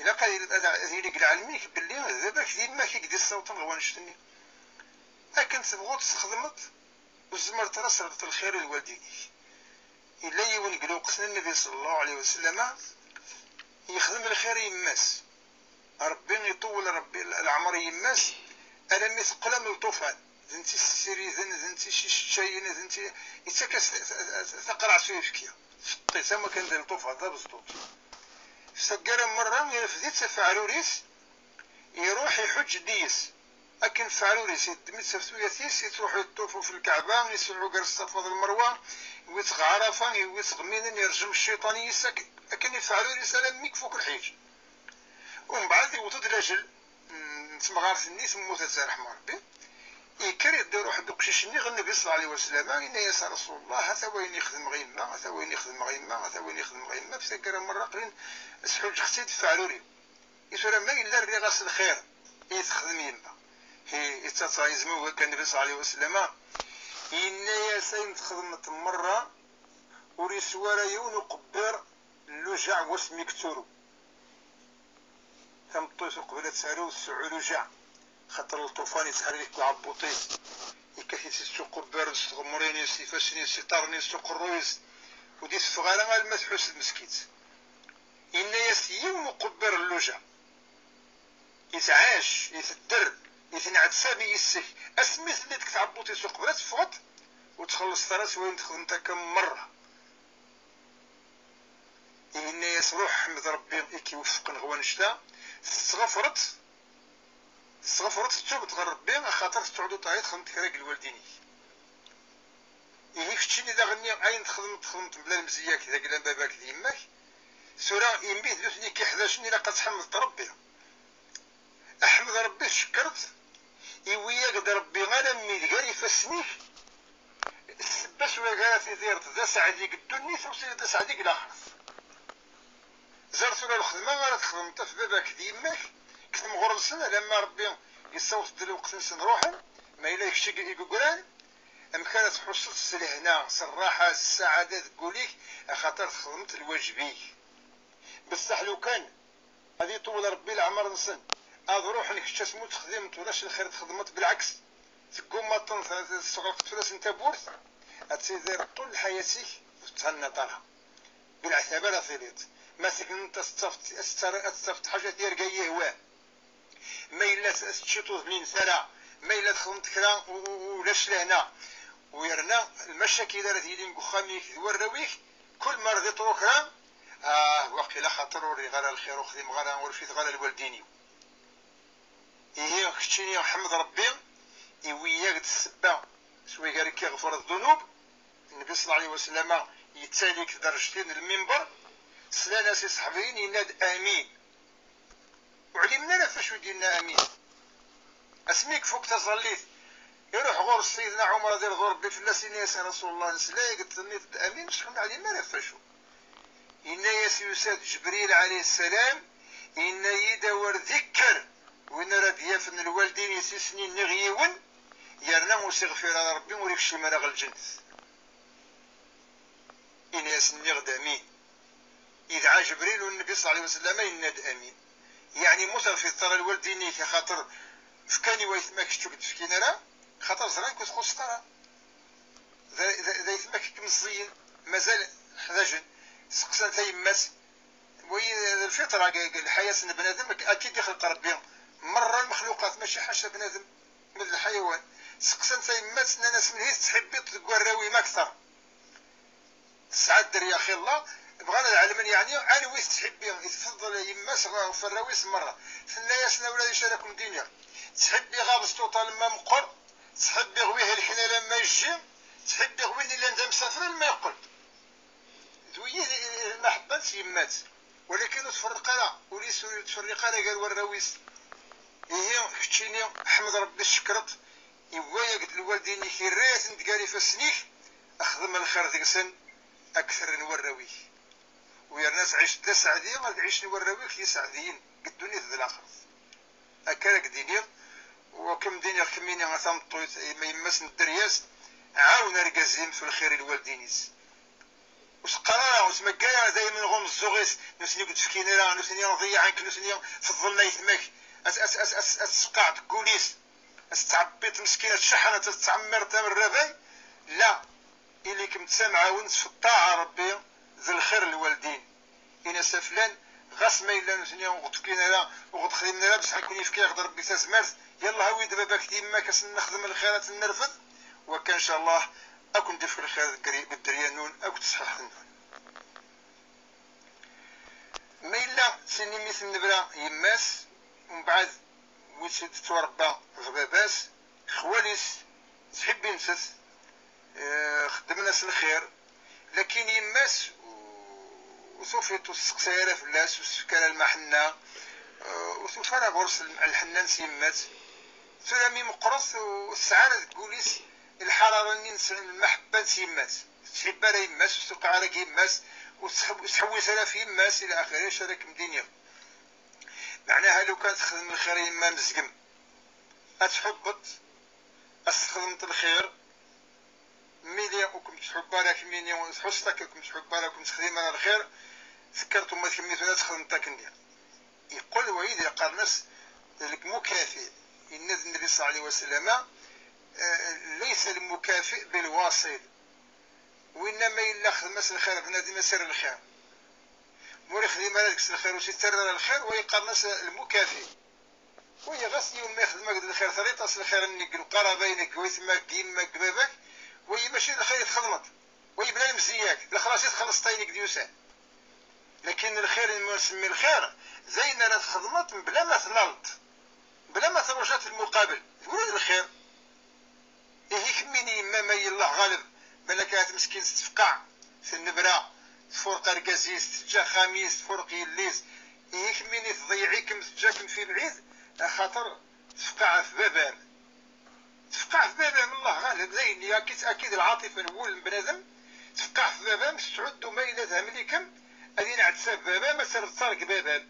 Ilaq ad yili, ad, ad yili deg lɛelm-ik belli d baba-k d yemma-k i k-d-issawḍen ɣer wannect-nni. Akken tebɣuḍ txedmeḍ, ur tzemreḍ ara ad tesɛuḍ lxir i lwaldin-ik. Yella yiwen deg lweqt n Nnbi صلى الله عليه وسلم yexdem lxir i yemma-s. Ṛebbi iṭewwel Ṛebbi leɛmeṛ i yemma-s, alammi teqqel am lṭufan. D netta i s-ssiriden, d netta i s-isseččayen, d netta i, yettak-as ta-, ta-, ta-, taqerɛet n uyefki. Tfeṭṭ-itt am wakken d lṭufan, d abeẓṭuṭ. Taggara merra irfed-itt ɣef uɛrur-is, iruḥ iḥuǧǧ deg-s. Akken feɛrur-is, yeddem-itt ɣef tuyat-is, yettruḥu yeṭṭuf ɣef Lkaɛba, yesɛu gar Ṣṣafa d Lmerwa, yewwi-tt ɣer Ɛarafa, yewwi-tt ɣer Mina, yerjem cciṭan yis-s, ak-, akken i feɛrur-is alammi ifuk lḥiǧ. Umbeɛd yewweḍ-d lajel n temɣart-nni, temmut, ad tt-yerḥem Ṛebbi. Yekker, yedda, iruḥ-d uqcic-nni ɣer Nnbi صلى الله عليه وسلم, yenna-yas: "A Rasul Allah, ata wayen i xedmeɣ i yemma, ata wayen i xedmeɣ i yemma, ata wayen i xedmeɣ i yemma, f taggara merra aql-in sḥuǧǧeɣ-tt-id f feɛrur-iw." I tura ma yella rriɣ-as lxir i texdem yemma. Hi, ittaṭṭa izmug akka Nnbi صلى الله عليه وسلم, yenna-yas: "Ayen txedmeḍ merra ur yeswi ara yiwen uqebbiṛ n lujaɛ wasmi yetturu." Tameṭṭut uqbel ad taru tesɛu lujaɛ, xaṭer lṭufan yettḥerrik deg uɛebbuṭ-is, yekkat-itt s uqebbiṛ s tɣemmrin-is, s ifassen-is, s iṭarren-is, s uqerruy-is, ur d-iteffeɣ ara alma tḥus d meskint. Yenna-yas: "Yiwen uqebbiṛ n lujaɛ, itɛac, itedder, itneɛtab yis-k, asmi telliḍ deg tɛebbuṭ-is uqbel ad teffɣeḍ, ur txellṣeḍ ara s wayen txedmeḍ akka merra." Yenna-yas: "Ruḥ ḥmed Ṛebbi i k-iweffqen ɣer wannect-a, tettɣefreḍ, tettɣefreḍ, tettubeḍ ɣer Ṛebbi, axaṭer tettɛuduḍ ahi txedmeḍ kra deg lwaldin-ik." Ihi keččini daɣenni, ayen txedmeḍ, txedmeḍ mebla lemzeyya-k d agla n baba-k d yemma-k. Tura, imi d nutni i k-iḥdacen, ilaq ad tḥemmdeḍ Ṛebbi. Ḥmed Ṛebbi, tcekkreḍ, iwwi-yak-d Ṛebbi alammi d gar ifassen-ik, ssebba s wayeg ara tidireḍ d aseɛdi deg ddunit, u d aseɛdi deg laxert. Ẓer tura lxedma ara txedmeḍ ɣef baba-k d yemma-k, deg temɣer-nsen, alamma Ṛebbi yessaweḍ-d lweqt-nsen ruḥen, ma yella d kečč i i yegran, amek ara tḥusseḍ s lehna, s rraḥa, s ssaɛada deg wul-ik, axaṭer txedmeḍ lwaǧeb-ik. Beṣṣeḥ lukan ad iṭewwel Ṛebbi leɛmeṛ-nsen, ad ruḥen, kečč asmi ur texdimeḍ ulac lxir txedmeḍ, belɛeks, teggummaḍ-ten, tesseɣleqeḍ fell-asen tawwurt, ad tidireḍ ṭul lḥayat-ik ur tethennaḍ ara. Deg leɛtab ara tiliḍ. Ma tegneḍ ad tettafeḍ, ad tettafeḍ ḥaǧa tirga yihwan. Ma yella teččiḍ ur tebnineḍ ara, ma yella txedmeḍ kra u-, u-, ulac lehna. U yerna lmacakil ara d-yilin deg uxxam-ik d warraw-ik, kul ma rdiḍ ɣur kra, ah, waqila xaṭer ur rriɣ ara lxir, ur xdimeɣ ara, ur fiteɣ ara lwaldin-iw. Ihi keččini ḥmed Ṛebbi, iwwi-yak-d ssebba s wayeg ara k-iɣfer ddunub. Nnbi صلى الله عليه وسلم yettali-k derjtin n lmimber, slan-as iṣeḥbiyen, yenna-d: "Amin." Ur ɛlimen ara ɣef wacu i d-yenna amin. Asmi i ifuk taẓallit, iruḥ ɣur-s Sidna Ɛumar ad irḍu Ṛebbi fell-as, yenna-yas: "A Rasul Allah, nesla-yak-d tenniḍ-d amin, ur neɛlim ara ɣef wacu." Yenna-yas: "Yusa-d Ǧebril ɛalayhi ssalam, yenna-yi-d awer d-ikker win ara d-yafen lwaldin-is i sen-inniɣ yiwen, yerna ur s-iɣfir ara Ṛebbi, ur ikcim ara ɣer lǧennet." Ini-as: "Nniɣ-d amin." Yedɛa Ǧebril, u Nnbi صلى الله عليه وسلم yenna-d: "Amin." Yeɛni, ma ur teɣfiḍ ara lwaldin-ik, axaṭer fkan i waytma-k, kečč ur k-d-fkin ara, axaṭer ẓran ur txuṣṣeḍ ara. D, d, d aytma-k i k-meẓẓiyen, mazal ḥdajen. Seqsan tayemmat, wayi d lfiṭra, g-, g-, lḥayat n bnadem, ak-, akka i d-ixleq Ṛebbi merra lmexluqat, mačči ḥaca bnadem, ma d lḥayawan. Seqsan tayemmat, nnan-as: "Menhi tettḥibbiḍ deg warraw-im akteṛ?" Tesɛa dderya xilla, Bɣan ad ɛelmen yeɛni anwi tettḥibbi i tfeḍḍel yemma-s ɣef warraw-is merra. Tenna-yasen: "A wlad, acu ara ken-d-iniɣ? Ttḥibbiɣ abesṭuṭ alemma meqqer, ttḥibbiɣ wi helken alamma yejji, ttḥibbiɣ win illan d amsafer alamma yeqqel." D wiyi i d lmaḥebba n tyemmat. Walakin ur tferreq ara, ul-is ur yettferriq ara gar warraw-is. Ihi, keččini, ḥmed Rebbi, tcekkreḍ, yewwa-yak-d lwaldin-ik, yerra-yaten-d gar ifassen-ik, xdem lxir deg-sen, ad k-t-rren warraw-ik. U yerna tɛic d aseɛdi, ad ɛicen warraw-ik d iseɛdiyen deg ddunit d laxert. Akka ara k-d-iniɣ, u ad kem-d-iniɣ kemmini a tameṭṭut, ma yemma-s n dderya-s, ɛawen argaz-im f lxir i lwaldin-is. Ur s-qqar ara, ur s-maggar ara daymen ɣur umeẓẓuɣ-is, nutni ur k-d-fkin ara, nutni ḍeyyɛen-k, nutni feḍlen aytma-k, ad, ad, ad, ad, ad tesqaɛeḍ deg wul-is, ad tettɛebbiḍ meskin, ad tceḥḥen, ad tettɛemmireḍ am rrabay. La, ili-kem d tamɛawent f ṭṭaɛa n Rebbi d lxir n lwaldin. Ini-as a flan, ɣas ma yella nutni ur ɣ-d-fkin ara, ur ɣ-d-xdimen ara, bṣeḥ ad ken-yefk yaɣ-d Rebbi tazmert, yallah awi-d baba-k d yemma-k, ad sen-nexdem lxir, ad ten-nerfed, wakka ncallah ad ken-d-ifk lxir deg ri-, deg dderya-nwen akked tesḥiḥt-nwen. Ma yella d tin imi tennebra yemma-s, mbeɛd wi tt-id-tettwarebba ɣ baba-s, xwal-is ttḥibbin-tt, eh, xeddmen-as lxir, lakin yemma-s ur tufiḍ, ur testeqsay ara fell-as, ur s-tefka ara lmaḥenna, eh, ur tufi ara ɣur-s lm-, lḥennan s yemma-s. Tura mi meqqret ur tesɛi ara deg wul-is lḥarara-nni n s-, n lmaḥebba n s yemma-s. Ur tettḥibbi ara yemma-s, ur tuqiɛ ara deg yemma-s, ur tettḥ-, ur tettḥewwis ara ɣef yemma-s, ila axiri, acu ara kem-d-iniɣ? Meɛnaha, lukan texdem lxir i yemma-m, zgem. Ad tḥubbeḍ, ad s-txedmeḍ lxir. Mili ur kem-tḥubb ara kemmini, tḥusseḍ akka ur kem-tḥubb ara, ur kem-texdim ara lxir, tekkreḍ uma d kemmini tura ad txedmeḍ akkenni. Yeqqel wayid yeqqaren-as lmukafi. Yenna-d Nnbi ṣalla Llahu ɛalayhi wa sallam: "Eh, laysa lmukafi bilwaṣil." Winna ma yella xdem-as lxir bnadem, as-irr lxir. Ma ur ixdim ara deg-s lxir, ur s-ittarra ara lxir, wa yeqqaren-as lmukafi. Wagi ɣas yiwen ma ixdem-ak-d lxir, terriḍ-as lxir-nni deg lqaraba-inek, deg waytma-k, deg yemma-k, deg baba-k, wagi mačči d lxir i txedmeḍ. Wagi bla lemzeyya-k, d lexlaṣ i txellṣeḍ ayen i k-d-yusan. Lakin lxir, ma nsemmi lxir, d ayen ara txedmeḍ mebla ma tnaleḍ, mebla ma trujaḍ lmuqabel. D win i d lxir. Ihi kemmini yemma-m, ay Allah ɣaleb, balak ahat meskint tefqeɛ, tennebra, tfurq argaz-is, teǧǧa axxam-is, tfurq yelli-s. Ihi kemmini tḍeyyeɛ-ikem, teǧǧa-kem fi lɛid, axaṭer tefqeɛ ɣef baba-m. Tefqeɛ ɣef baba-m, Allah ɣaleb, d ayen-nni, akkit, akkit lɛaṭifa n wul n bnadem, tefqeɛ ɣef baba-m, tettɛuddu ma yella thamel-ikem, ad yenɛettab baba-m, ad terreḍ ṭṭar deg baba-m.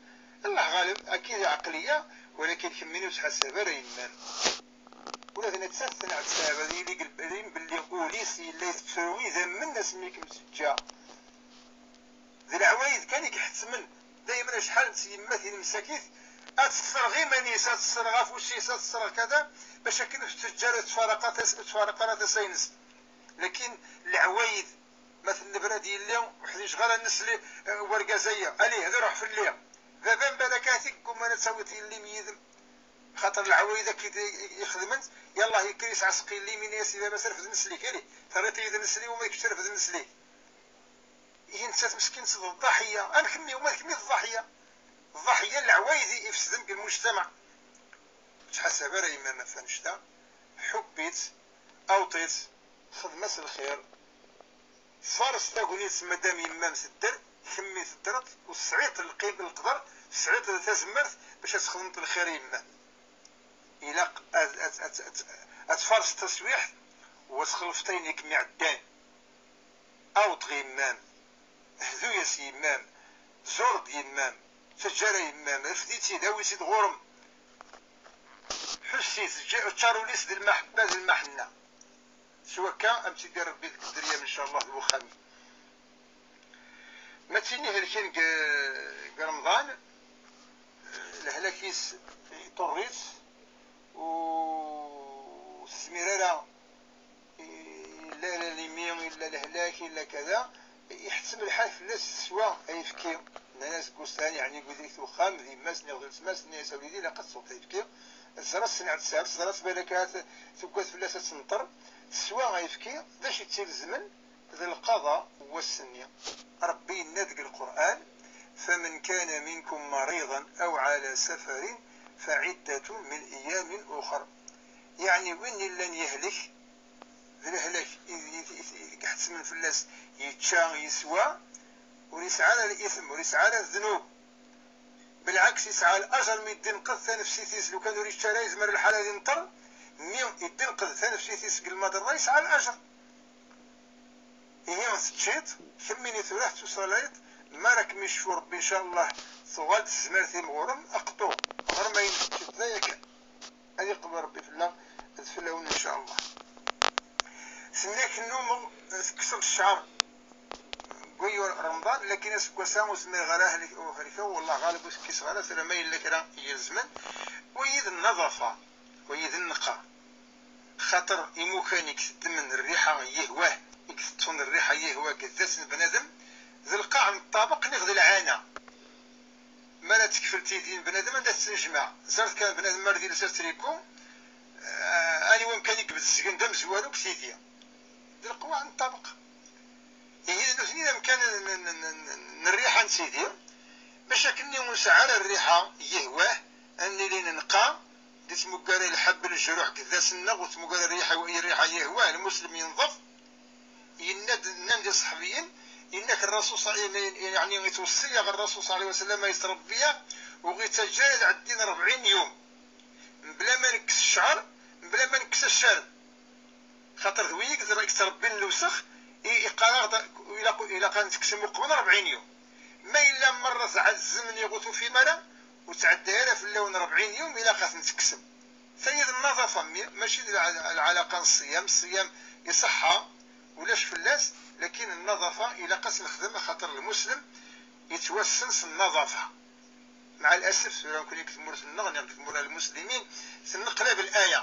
Allah ɣaleb, akkit lɛeqliya, walakin kemmini ur ttḥasab ara yemma-m. Ula d nettat tenɛettab, ad yili deg lbarim belli ul-is yella yettru idammen asmi i kem-teǧǧa. D leɛwayed kan i iḥettmen. Daymen acḥal n tyemmatin msakit ad tesserɣ iman-is, ad tesserɣ afus-is, ad tesserɣ kada, bac akken ur teǧǧa ara, ur tfaraq ara tas-, ur tfaraq ara tasa-ines. Lakin leɛwayed, ma tennebra-d yelli, ur ḥdiceɣ ara nesli, eh, wergaz-aya, alih, ad iruḥ fell-i. Baba-m balak ahat i yeggumman ad tawiḍ yelli-m yid-m. Xaṭer leɛwayed akka i d-, i, i xedment, yallah yekker yesɛa seqqi yelli-m, yenna-yas i baba-s: "Refd nesli-k, alih, terriḍ-iyi-d nesli, uma d kečč refd nesli-k." Ihi nettat meskint d ḍḍaḥiya, am kemmi, uma d kemmi d ḍḍaḥiya. Ḍḍaḥiya n leɛwayed i ifesden deg lmujtamaɛ. Ur ttḥasab ara yemma-m ɣef annect-a, ḥubb-itt, awṭ-itt, xdem-as lxir. Fares tagnit, madam yemma-m tedder, kemmi teddreḍ, ur tesɛiḍ lqim, leqder, tesɛiḍ tazmert bac ad txedmeḍ lxir i yemma-m. Ilaq ad, ad, ad, ad, ad tfarseḍ taswiɛt u ad txellfeḍ ayen i kem-iɛeddan. Aweḍ ɣer yemma-m, hdu-yas i yemma-m, ẓur-d yemma-m, ttaǧǧa ara yemma-m, refd-itt-id, awi-tt-id ɣur-m. Ḥuss-itt, ǧǧa-, ttaṛ ul-is d lmaḥebba d lmaḥenna. S wakka, am tt-id-irr Rebbi deg dderya-m, ncallah, d wexxam-im. Ma d tin ihelken deg, deg Remḍan, lehlak-is iṭurr-itt, ur tezmir ara, illa limi, illa lehlak, illa kada, iḥettem lḥal fell-as teswa ayefki. Nnan-as deg ussan, yeɛni deg wid i t-uxxam, d yemma-s neɣ d weltma-s, tenna-yas: "A wlidi, ilaq ad tesweḍ ayefki." Teẓra-tt tenɛettab, teẓra-tt balak ahat tuggad fell-as ad tenṭer. Teswa ayefki, d acu i tt-ilezmen? D lqaḍa n wass-nni. Ṛebbi yenna deg Lqur'an: "Faman kana minkum mariḍan aw ɛala safarin faɛiddatun min ayyamin uxar." Yeɛni, win illan yehlek, d lehlak i, i, i, i iḥettmen fell-as, yečča, yeswa, ur yesɛi ara isem, ur yesɛi ara ddnub. Belɛeks, yesɛa lajer mi d-inqed tanefsit-is. Lukan ur yečči ara, yezmer lḥal ad inṭer, mi d-inqed tanefsit-is deg lmaḍerra, yesɛa lajer. Ihi teččiḍ, kemmini tura tettusalayeḍ, mi ara kem-icfu Ṛebbi, ncallah, tuɣal-d tezmert-im ɣur-m, aqṭu, ɣer ma ayen teččiḍ d aya kan. Ad iqbel Ṛebbi fell-aɣ d fell-awen, ncallah. Tenna-k nnumeɣ tekkseḍ ccɛer deg wayyu Remḍan, lakin aseggas-a ur zmireɣ ara ad helkeɣ, wallah ɣaleb ur t-kkiseɣ ara, tura ma yella kra i yi-ilezmen. Wayi d nnaḍafa, wayi d nnqa. Xaṭer imukan i iteddmen rriḥa n yihwah, i iteṭṭun rriḥa n yihwah deg ddat n bnadem, d lqaɛ n ṭṭabaq niɣ d lɛana. Mi ara tekfel tidi n bnadem, anda tettnejmaɛ? Ẓert kan bnadem mi ara d-yels atriku, eh, aniwa amkan i ibedd sgen d amezwaru deg tidi? D leqwaɛ n ṭṭabaq. Ihi d nutni d amkan n, n, n, n, n rriḥa n tidi. Maca akken ur nesɛi ara rriḥa yihwah, ad nili nenqa, di tmuggara lḥebb lejruḥ deg ddat-nneɣ, u tmuggara rriḥa, rriḥa yihwah, lmuslim yenḍef. Yenna-d, nnan-d iṣeḥbiyen, yenna-k Rrasul sa-, yeɛni, yettweṣṣi-yaɣ Rrasul ṣalla Llahu ɛalayhi wa sallam, yettṛebbi-yaɣ, ur ɣ-ittaǧǧa ara ad ɛeddin ṛebɛin yum mebla ma nekkes ccɛer, mebla ma nekkes accaren. Xaṭer d wigi i yettṛebbin lewsex, i, iqqar-aɣ-d ilaq, ilaq ad nettekkes uqbel ṛebɛin yum. Ma yella merra tɛezzem niɣ ur tufim ara, ur tɛedda ara fell-awen ṛebɛin yum, ilaq ad ten-tekksem. Tayi d nnaḍafa, mi-, mačči d lɛ-, lɛalaqa n ṣṣyam. Ṣṣyam iṣeḥḥa, ulac fell-as, lakin nnaḍafa ilaq ad tt-nexdem, axaṭer lmuslem yettwassen s nnaḍafa. Mɛa lasef, tura nekkni deg tmurt-nneɣ, neɣ deg tmura n lmuslimin, tenneqlab laya.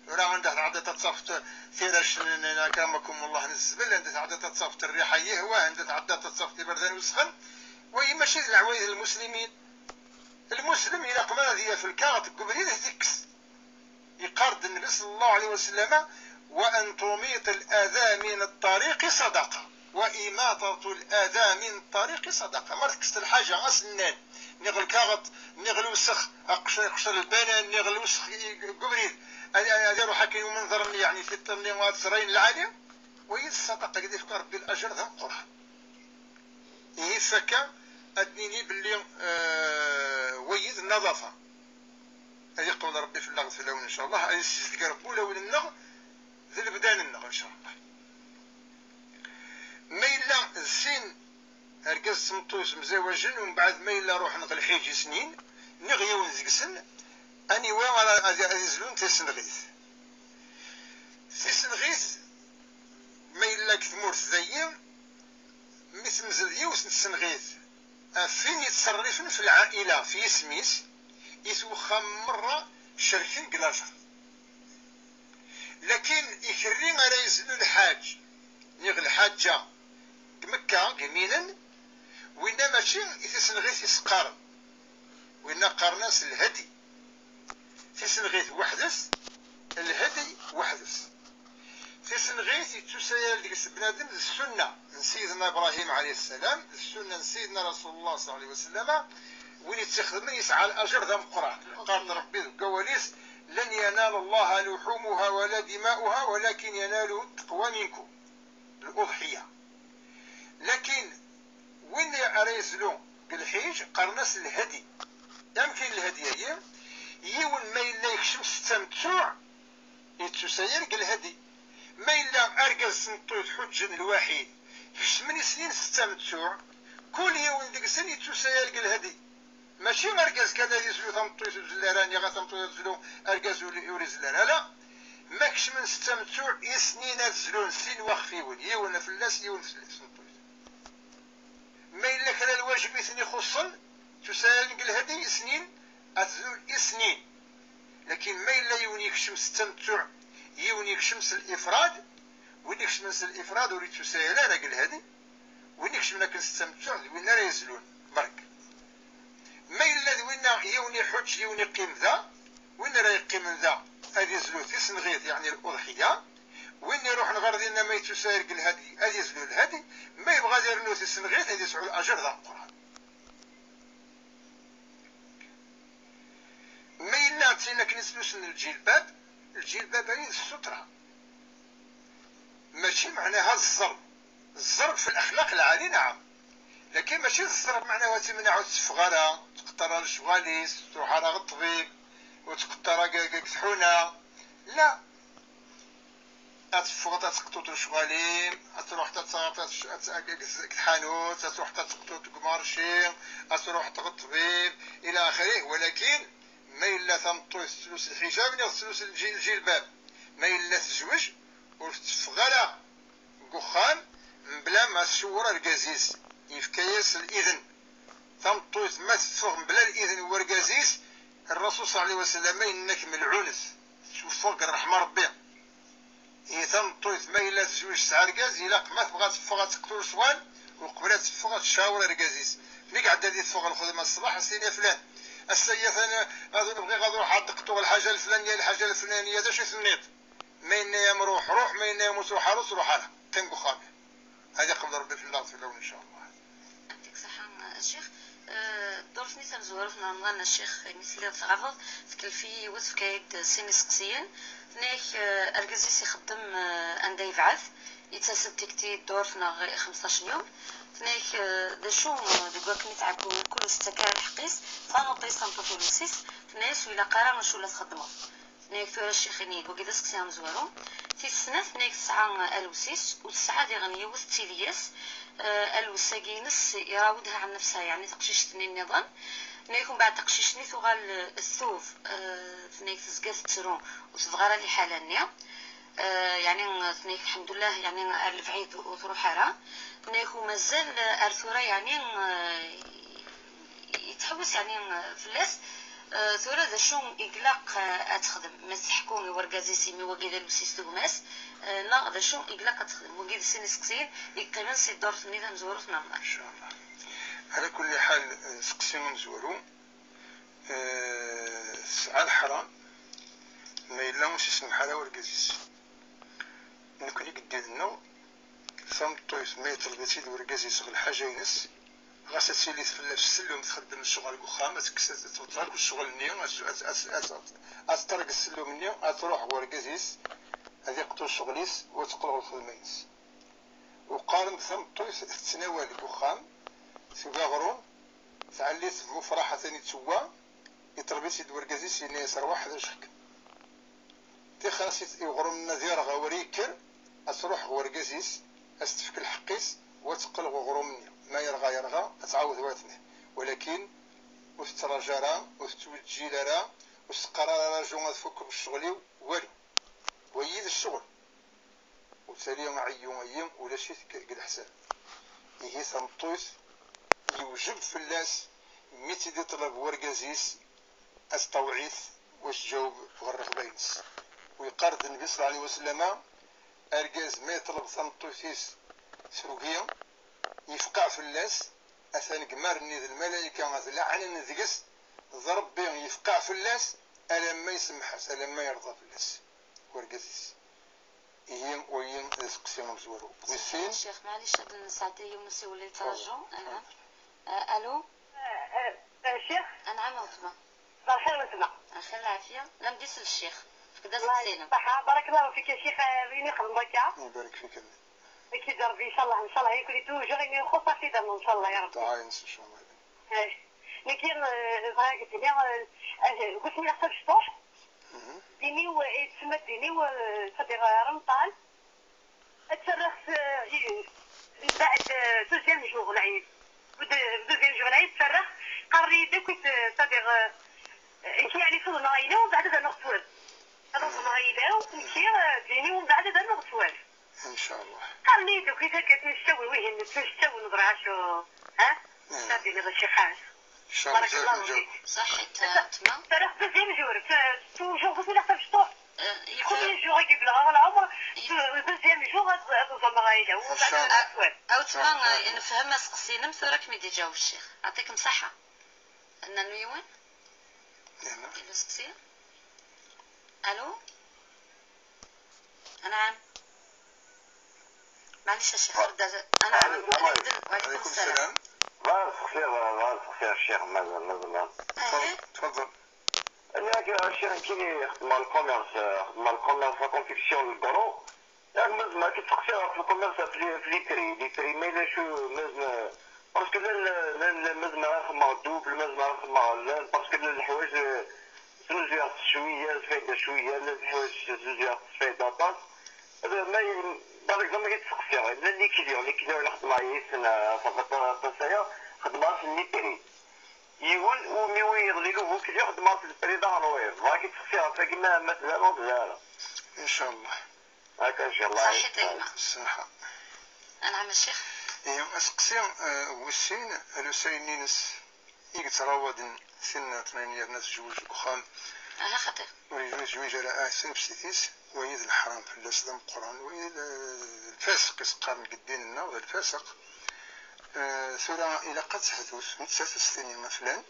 Tura anda tɛeddiḍ ad tafeḍ tirac n, n, n, akramakumullah, n zzbel, anda tɛeddiḍ ad tafeḍ rriḥa yihwa, anda tɛeddiḍ ad tafeḍ iberdan usxen. Wayi mačči d leɛwayed n lmuslimin. Lmuslem ilaq ma ad yaf lkaɣeḍ deg ubrid, ad t-ikkes. Yeqqar-d Nnbi ṣalla Llahu ɛalayhi wa sallam: "Wa an tumita al-adha min at-tariqi sadaqa, wa imatatu al-adha min at-tariqi sadaqa." Ma tekkseḍ lḥaǧa, asennan, niɣ lkaɣeḍ, niɣ lewsex, aqecr, aqecr lbanan, niɣ lewsex i, i, deg ubrid, ad, ad, ad iruḥ akken umenḍer-nni, yeɛni tiṭ-nni ad tt-rrayen lɛali, wayi d ṣṣadaqa i d-ifka Ṛebbi lajer d ameqqran. Ihi s akka, ad d-nini belli, eh, wayi d nnaḍafa. Ad iqbel Ṛebbi fell-aɣ d fell-awen, ncallah, ad yessizdig Ṛebbi ulawen-nneɣ d lebdan-nneɣ, ncallah. Ma yella d sin, argaz d tmeṭṭut mzawajen, umbeɛd ma yella ruḥen ɣer lḥiǧ i snin, niɣ yiwen deg-sen, aniwa ara ad, ad izlun tisenɣit? Tisenɣit, ma yella deg tmurt dayi, mi temzel yiwet n tsenɣit, ɣef win yettṣerrifen fi lɛaila, fi yisem-is, i twexxam merra cerken deg lajer. Lakin ikerri ara yezlu lḥaǧ, niɣ lḥaǧa, deg Mekka, deg Yeminen, winna mačči i tisenɣit i s-qqaren. Winna qqaren-as lhadi. Tisenɣit weḥd-s, lhadi weḥd-s. Tisenɣit yettusayal deg-s bnadem d ssunna n Sidna Ibrahim ɛalayhi ssalam, d ssunna n Sidna Rasulullah ṣalla Llahu ɛalayhi wa sallam. Win i tt-ixedmen yesɛa lajer d ameqqran. Qqar-d Ṛebbi deg wawal-is: "Lan yanala Llaha luḥumuha wala dima'uha, walakin yanaluhu ttaqwa minkum." Luḍḥiya. Lakin win ara yezlu deg lḥiǧ, qqaren-as lhadi. Amek i lhadi-agi? Yiwen ma yella yekcem s tamettuɛ, yettusayal deg lhadi. Ma yella argaz d tmeṭṭut ḥuǧǧen lwaḥid, kecmen i snin s tamettuɛ, kul yiwen deg-sen yettusayal deg lhadi. Mačči argaz kan ad yezlu, tameṭṭut ur tzelli ara, niɣ tameṭṭut ad tezlu, argaz ur, ur izell ara. Ala, ma kecmen s tamettuɛ, i snin ad zlun sin waxfiwen, yiwen fell-as, yiwen fell-as, tameṭṭut. Ma yella kra n lwajeb i ten-ixuṣṣen, ttusayalen deg lhadi, i snin, ad zlun i snin. Lakin ma yella yiwen yekcem s tamettuɛ, yiwen yekcem s lifrad, win ikecmen s lifrad ur yettusayal ara deg lhadi. Win ikecmen akken s tamettuɛt d win ara yezlun, berk. Ma yella d winna yiwen iḥuǧǧ, yiwen iqqim da, win ara yeqqimen da ad izlu tisenɣit, yeɛni l-uḍḥiya, Win iruḥen ɣer dinna ma yettusayerg lhadi, ad yezlu lhadi, ma yebɣa ad yernu tisemɣit, ad yesɛu lajer d ameqqran. Ma yella d tin akken i ttlusen lǧilbab, lǧilbab-ayi d ssutra. Mačči meɛnaha ẓẓerb. Ẓẓerb fi lexlaq lɛali, naɛam. Lakin mačči ẓẓerb meɛnaha ad timneɛ ur tetteffeɣ ara, ur tqeṭṭer ara lecɣal-is, ur tṛuḥ ara ɣer ṭṭbib, ur tqeṭṭer ara deg, deg tḥuna. La. Ad teffɣeḍ ad teqṭuḍ lecɣal-im, ad truḥeḍ ad taɣeḍ ad tc-, ad t-, deg, deg tḥanut, ad truḥeḍ ad teqṭuḍ deg umarci, ad truḥeḍ ɣer ṭṭbib, ila axirih. Walakin ma yella tameṭṭut tettlus lḥijab neɣ tettlus lǧi-, lǧilbab, ma yella tezwej, ur tetteffeɣ ara deg uxxam mebla ma tcewwer argaz-is, yefka-yas lidn. Tameṭṭut ma teffeɣ mebla lidn n urgaz-is, Rrasul ṣalla Llahu ɛalayhi wa sallam yenna-k melɛunet, tettweffeɣ deg ṛṛeḥma n Ṛebbi. Ihi tameṭṭut ma yella tezwej tesɛa argaz, ilaq ma tebɣa ad teffeɣ ad teqtut lecɣal, uqbel ad teffeɣ ad tcawer argaz-is. Mi iɛedda di teffeɣ lxedma ṣṣbeḥ, ad s-tini: "A flan, ass-agi atan ad bɣiɣ ad ruḥeɣ ad d-qṭuɣ lḥaǧa lflaniya, lḥaǧa lflaniya, d acu i tenniḍ?" Ma yenna-yam: "Ruḥ, ruḥ", ma yenna-yam: "Ur truḥ ara, ur truḥ ara, qqim deg uxxam." Ad iqbel Ṛebbi fell-aɣ, fell-awen, incallah. Yɛṭik ṣṣeḥḥa, a Ccix. Eh, ddurt-nni tamezwarut n Remḍan, a Ccix, imi telliḍ tɣabeḍ, tkellex-iyi yiwet, tefka-yi-d sin iseqsiyen. Tenna-yak, eh, argaz-is ixeddem, eh, anda yebɛed, yettas-d tikti ddurt neɣ i xemseṭṭac n yum. Tenna-yak, eh, d acu, eh, deg wakken i tɛeggu mkul ur s-tettak ara lḥeqq-is, tanuṭ-is tameṭṭut ul-is, tenna-yas ur ilaq ara acu la txeddmeḍ. Tenna-yak tura ccix ini-d, wagi d aseqsi amezwaru. Tis snat, tenna-yak tesɛa alwes-is, u tesɛa diɣen yiwet d tiliyas. Eh, alwes-agi-ines irawedha ɛan nefsha, yeɛni taqcict-nni nniḍen. Tenna-yak umbeɛd taqcict-nni tuɣal, eh, tub, eh, tenna-yak tezga tettru, ur tebɣi ara liḥala-nni. Eh, yeɛni, tenna-yak lḥemdullah, yeɛni ar lebɛid ur truḥ ara. Tenna-yak umazal, eh, ar tura, yeɛni, eh, yettḥewwis, yeɛni, eh, fell-as. Eh, tura d acu i ilaq, eh, ad texdem? Ma teḥku i urgaz-is imi wagi d alwes-is tugmas, eh, neɣ d acu i ilaq ad texdem? Wagi d sin iseqsiyen i yeqqimen si ddurt-nni tamezwarut n Remḍan. Incallah. Ɛla kulli ḥal, eh, seqsi amezwaru, eh, tesɛa leḥram ma yella ur s-isemmeḥ ara urgaz-is. Nekkni deg ddin-nneɣ, tameṭṭut ma yeṭleb-itt-id urgaz-is ɣer lḥaǧa-ines, ɣas ad tili tella f ssellum txeddem ccɣel deg uxxam, ad tekkes, ad tbeṭṭel akk ccɣel-nni, ad, ad, ad, ad, ad teṭṭerg ssellum-nni, ad truḥ ɣer urgaz-is, ad iqḍu ccɣel-is, u ad teqqel ɣer lxedma-ines. U qqaren-d tameṭṭut tettnawal deg uxxam, tewwi aɣrum, tɛelli-t bu fraḥ atan ittewwa, yeṭleb-itt-id urgaz-is, yenna-yas: "Rwaḥ, ḥdac-k." Tixer-as i uɣrum-nni ad yerɣ, awer yekker, ad truḥ ɣer urgaz-is, ad s-tefk lḥeqq-is, u ad teqqel ɣer uɣrum-nni. Ma yerɣa, yerɣa, ad tɛawed wa tneh. Walakin ur tettraǧu ara, ur tettweǧǧil ara, ur s-teqqar ara: "Raǧu ad fukeɣ ccɣel-iw", walu. Wayi d ccɣel. Ur tali aɛeyyu-ayi, ulac-it deg, deg leḥsab. Ihi tameṭṭut, yewjeb fell-as, mi tt-id-iṭleb urgaz-is, ad tṭawɛit, u ad tǧaweb ɣer rreɣba-ines. U yeqqar-d Nnbi ṣalla Llahu ɛalayhi wa sallam: "Argaz ma yeṭleb tameṭṭut-is tugi, yefqeɛ fell-as, atan gmar-nni d lmalayka ad laɛnen deg-s, d Ṛebbi yefqeɛ fell-as, alamma isemmeḥ-as, alamma yerḍa fell-as." Urgaz-is. Ihi, wayi d aseqsi amezwaru. Wis sin. Ccix, maɛlic ad nesɛeddi yiwen usiwel yettṛaju. Anɛam. Eh, alo? Eh, eh, eh, ccix? Anɛam a weltma. Lxir weltma. Lxir lɛafiya. La m-d-isel ccix. Fek-d aseqsi-inem. Ṣṣeḥḥa, barakallahu fik a ccix, eh, win ixedmen akka. Ibarak fik a mmi. Ak-id Ṛebbi, incallah, incallah, yakk di toujours, imi ixuṣṣ asidam, incallah, ya Ṛebbi. Dɛa-ines, incallah. Eh, nekki, eh, bɣiɣ ad k-d-iniɣ, eh, eh, deg usmi tabecṭuḥt, ddin-iw, eh, yettsemma ddin-iw, eh, c'est-à-dire, eh, Remḍan, ad tt-rreɣ s, eh, i, mbeɛd, eh, deuxième jour lɛid. Deuxième jour lɛid, tt-rreɣ, qqaren-iyi-d akk, eh, c'est-à-dire, eh, nekki, yeɛni, tuḍneɣ ayla-w, mbeɛd ad rnuɣ s wul. Ad uẓneɣ ayla-w, nekki, eh, ddin-iw, mbeɛd ad rnuɣ s wul. Incallah. Qqaren-iyi-d akk i targit n ccawi, wihin, n ccawi, neẓra acu, ha? Ad d-iniḍ a ccix. Incallah. Barakallahu fik. Ṣaḥit, a weltma. Tura deuxième jour, t-, toujours d tabecṭuḥt. Eh, premier jour ad yebleɣ ɣer lɛumra, deuxième jour ad, ad uẓneɣ ayla-w. Incallah. A weltma, eh, nefhem aseqsi-inem, tura ad kem-id-iǧaweb ccix. Yeɛṭikem ṣṣeḥḥa. Ad nernu yiwen? Yella useqsi? Alo? Anɛam. معليش يا شيخ، رد على- انا أنا نبدا. وعليكم السلام. بغا نسقسي بغا نسقسي الشيخ مازال مازال. اهي. تفضل. انا كي الشيخ كي خدمه الكوميرس، خدمه الكوميرس لا كونفيكسيون الكرو. ياك مازال كي تسقسي في الكوميرس في لي في لي بري لي بري ما الا شو مازال. باسكو لا لا لا مازال خدمه دوبل مازال خدمه لا باسكو لا الحوايج زوج يعطي شويه الفايده شويه لا الحوايج زوج يعطي الفايده باس. هذا ما ي- باغ اكزومبل كي تسقسي غير لا لي كليون لي كليون اللي خدمه يسنا فقط تسايا خدمه في لي بري. يقول ومي وين يغلي له هو كليون خدمه في البري ظهر وين ما كي تسقسي غير كيما مثلا ولا لا. ان شاء الله. هكا ان شاء الله. صحيت يا جماعه. الصحه. نعم الشيخ. ايوا اسقسي آه، وسين الوسين نينس يقتراودن سنة ثمانية ناس جوج بخام اها خطير. ويجوز جوج على آه سنة بسيتيس ويد الحرام في الإسلام القرآن ويد الفاسق يسقى من قدين النار الفاسق. آه، ثورة إلى قد تحدث نتسات السنين مثلا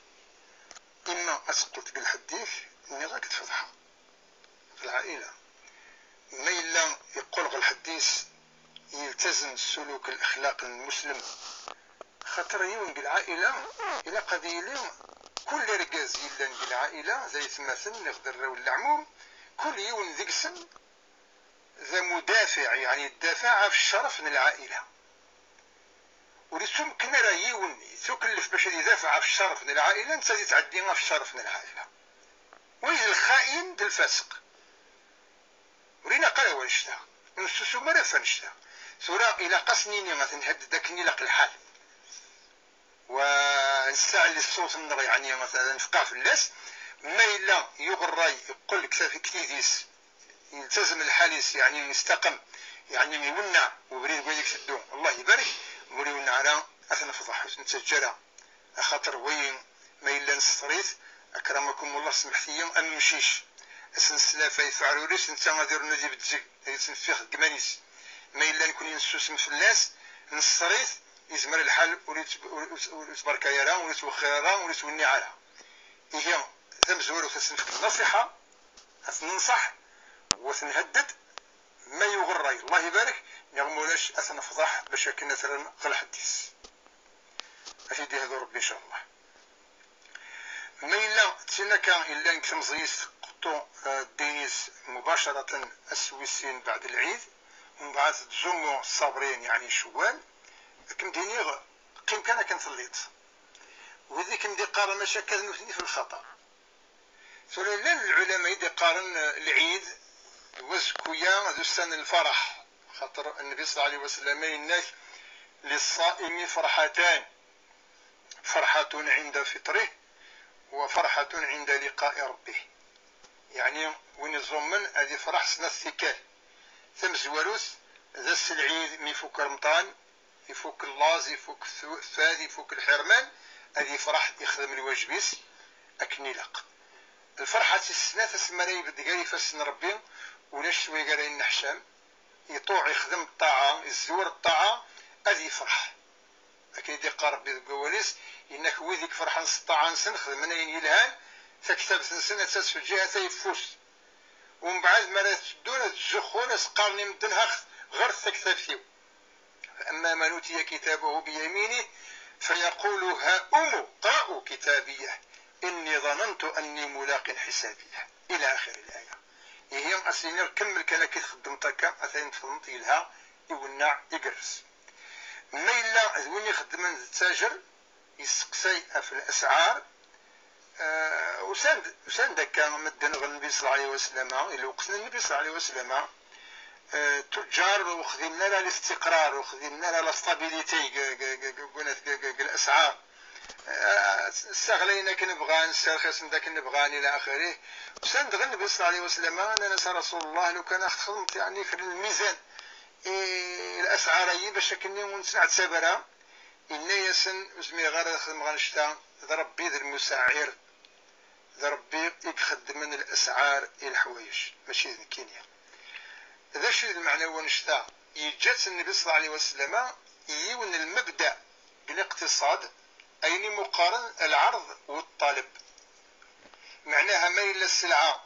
إما أسقط بالحديث إني غاك تفضحها في العائلة. ما إلا يقول غ الحديث يلتزم السلوك الأخلاق المسلم. خاطر يون العائلة إلا قد يلي كل رجاز يلان العائلة زي ثماثن نقدر العموم كل يون ذقسن ذا مدافع يعني الدافع في الشرف من العائلة. ولتمكن راه يون يتكلف باش يدافع في الشرف من العائلة انت اللي تعدي في الشرف من العائلة. ويز الخائن ديال الفاسق. ورينا قال هو نشتا نسوسو ما راه فنشتا. ثورة إلى قسنيني غتنهد داك نيلق الحال. ونستعلي الصوت النغ يعني مثلا نفقع في الناس. ما إلا يغرى يقول لك في كتيديس يلتزم الحاليس يعني يستقم يعني يونع وبريد ويدك تدو الله يبارك. موري ونعرا أثنفضح نتجرى. خاطر وين ما إلا نستريت أكرمكم الله سمحتيا أم مشيش. أسنسلافا يفعلوليس نتا غادي رنودي بتزق يتنفيخ قمانيس. ما إلا نكون نسوسم فلاس نستريت يزمر الحال وليت- وليت- وليتبركا يرا وليتوخر يرا وليتوني على. إيه تمزور وتسنفك النصيحة أتننصح وتنهدد ما يغري الله يبارك. نغم ولاش أتنفضح باش كنا ثرن غل حديث. أتيدي هذا ربي إن شاء الله. ما إلا تسنكا إلا نك تمزيس قطو آه، الدينيس مباشرة السويسين بعد العيد ومن بعد تزومو الصابرين يعني شوال. كم دينيغ قيم كان كنثليط. وذيك ندي قارن ماشي كذا نثني في الخطر. ثم لان العلماء يدي قارن العيد وزكويا ذو السن الفرح. خاطر النبي صلى الله عليه وسلم ينك للصائم فرحتان. فرحة عند فطره وفرحة عند لقاء ربه. يعني وين يزومن هذه فرح سنة الثكال. ثم زواروث ذا السلعيد مي فوك رمضان يفك اللاز يفك الثو- الثاد يفك الحرمان. هذه فرح يخدم الواجبيس أكن يلق. الفرحة السنة تسمى يبدقال يفسن ربي ولاش سوي قال النحشام. يطوع يخدم الطاعة يزور الطاعة. هذه فرح. لكن يدي قال ربي ذو قواليس إنك ويدك فرحان سطاعة نسن خدمنا يلهان. فكتابة نسن أساس في الجهة تيفوس. ومن بعد ما راه تدون تزخون اسقارني مدن هاخ غير تكتبتيو. فأما من أوتي كتابه بيمينه فيقول هاؤم اقرأوا كتابيه إني ظننت أني ملاق حسابيه إلى آخر الآية. هي أسينير كمل كان كي تخدم تكا أثين تفضلت إلها يونع يقرس. ما إلا ذوين يخدمن التاجر يسقسي في الأسعار. آه، وساند وساند هكا مدن غير النبي صلى الله عليه وسلم. الوقت النبي صلى الله عليه وسلم آه، التجار وخذين لنا الاستقرار وخذين لنا لا ستابيليتي الاسعار. آه، استغلينا كنبغى نسترخص من ذاك نبغى الى اخره. وساند غير النبي صلى الله عليه وسلم انا نسى رسول الله لو كان خدمت يعني في الميزان. إيه الاسعار هي باش كني ونسمع تسابرها. إني يسن وزمي غير خدم غنشتا ذا ربي ذا المسعر. ذا ربي يخدم من الأسعار إلى الحوايج ماشي ذا كينيا. ذا شي المعنى ونشتا يجات النبي صلى الله عليه وسلم يون المبدأ بالاقتصاد أين مقارن العرض والطلب. معناها ما إلا السلعة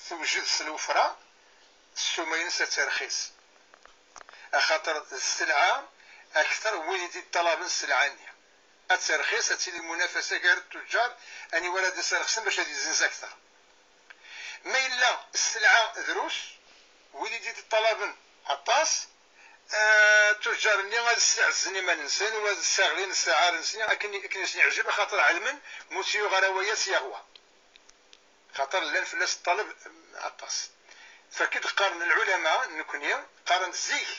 توجد سلوفرة السومين سترخيص. Axaṭer d sselɛa akter n wid i d-iṭṭalaben sselɛa-nni. Ad terxis, ad tili lmunafasa gar ttuǧǧar, aniwa ara d-isserxsen bac ad yezzenz akter. Ma yella sselɛa drus, wid i d-iṭṭalaben aṭas, eh, ttuǧǧar-nni ad ssiɛezzen iman-nsen u ad ssaɣlin ssaɛar-nsen akken, akken i sen-yeɛjeb, axaṭer ɛelmen ma ur tt-yuɣ ara waya ad tt-yaɣ wa. Xaṭer llan fell-as ṭṭaleb aṭas. Fakk-d qqaren lɛulama, nekni, qqaren zik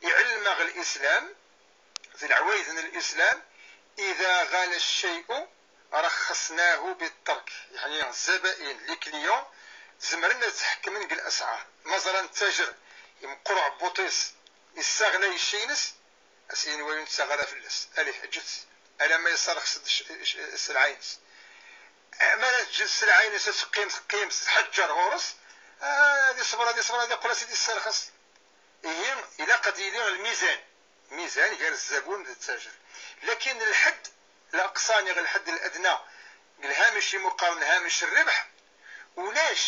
iɛellem-aɣ lislam, di leɛwayed n lislam, إذا غلا الشيء رخصناه بالترك. Yeɛni, zzabain, les clients, zemren ad ttḥekmen deg lasɛar. Ma ẓran ttajer imeqqer uɛebbuṭ-is, issaɣlay cci-ines, a s-yini wayen ur nettaɣ ara fell-as. Alih, ǧǧet-t. Alamma yesserxes-d cc-, cc-, sselɛa-ines. Ma ara teǧǧ sselɛa-ines ad teqqim, teqqim, tetḥeǧǧer ɣur-s, ah, ad iṣber, ad iṣber, ad iqqel ad tt-id-isserxes. Ihi, ilaq ad yili lmizan. Lmizan gar zzabun d ttajer. Lakin lḥedd laqṣa neɣ lḥedd ladna, deg lhamic i muqqaren lhamic rribḥ, ulac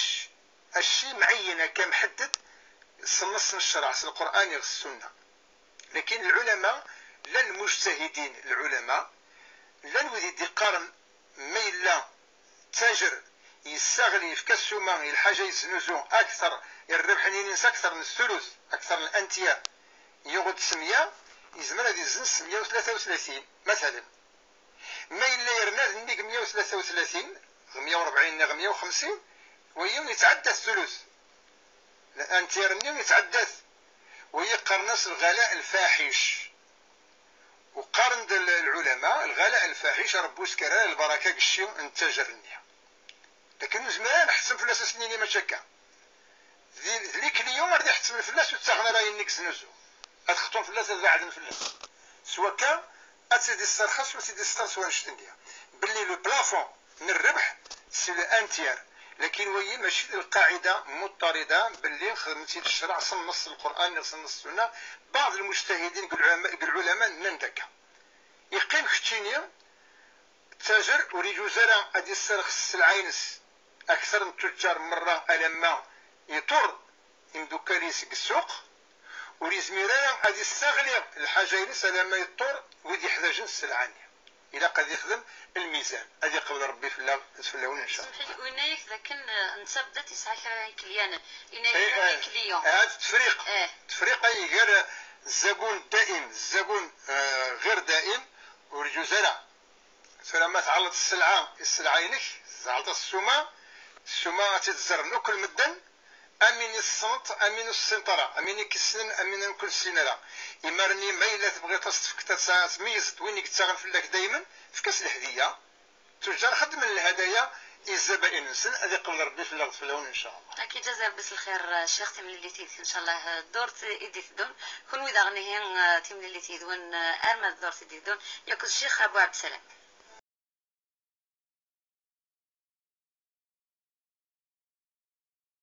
acci mɛeyyen akka mḥedded s nneṣ n ccreɛ, s Lqur'an neɣ s Ssunna. Lakin lɛulama, llan lmujtahidin lɛulama, llan wid i d-iqqaren ma yella ttajer yessaɣli, yefka ssuma i lḥaǧa yeznuzu akter, irribḥ-nni-ines akter n thuluth, akter n un tiers, yuɣ-d s meyya, yezmer ad izzenz s meyya u tlata u tlatin, matalen. Ma yella yerna-d nnig meyya u tlata u tlatin, meyya u rebɛin neɣ meyya u xemsin, wayi yetɛedda thuluth. Un tiers-nni yetɛedda-t. Wayi qqaren-as lɣala lfaḥic. Uqqaren-d l-, lɛulama, lɣala lfaḥic, Rebbi ur yesker ara lbaraka deg cci n ttajer-nni. Lakin ur nezmir ara nḥettem fell-as, ad s-nini mačči akka. D, d les clients ara d-iḥettmen fell-as, ur ttaɣen ara ayen i yeznuzu. Ad xeṭṭun fell-as, ad beɛden fell-as. S wakka, ad tt-id-isserxes, ur tt-id-isseṭṭer s wanect-nni. Belli le plafond n rrbeḥ, c'est le un tiers. Lakin wayi mačči d lqaɛida muṭṭarida belli xedmen-tt-id ccreɛ s nneṣ n Lqur'an neɣ s nneṣ n Ssunna. Baɛḍ lmujtahidin deg lɛulama, deg lɛulama nnan-d akka. Yeqqim keččini, ttajer ur iǧuz ara ad isserxes sselɛa-ines akter n ttuǧǧar merra alamma iṭur imdukkal-is deg ssuq, ur yezmir ara ad issaɣli lḥaǧa-ines alamma iṭur wid yeḥdajen sselɛa-nni. Ilaq ad ixdem lmizan, ad iqbel Rebbi fell-aɣ d fell-awen, ncallah. Semḥ-iyi, winna-yak d akken, eh, netta bdat yesɛa kra n ikelyanen. Yenna-yak, eh, eh, client. Ahat tefriq. Eh. Tefriq ay gar, eh, zzabun daim, zzabun, eh, ɣir daim, ur iǧuz ara. Tura ma tɛelleḍ sselɛa i sselɛa-inek, tɛelleḍ ssuma, ssuma ad tt-id-zerren akk medden, am win i tessneḍ, am win ur tessineḍ ara, am win i k-issnen, am win ur k-nessin ara. Imar-nni, ma yella tebɣiḍ ad s-tefkeḍ, ad tt-, ad tmeyyzeḍ win i yettaɣen fell-ak daymen, efk-as lehdiya. Tuǧǧal xeddmen lhadaya i zzaba'in-nsen, ad iqbel Rebbi fell-aɣ d fell-awen, ncallah. Ad k-iǧaz Rebbi s lxir, a Ccix, timlilit yid-k, ncallah, ddurt i d-iteddun. Kunwi daɣen ihi, timlilit yid-wen, arma d ddurt i d-iteddun, yakk d Ccix Abu Ɛebdessalam.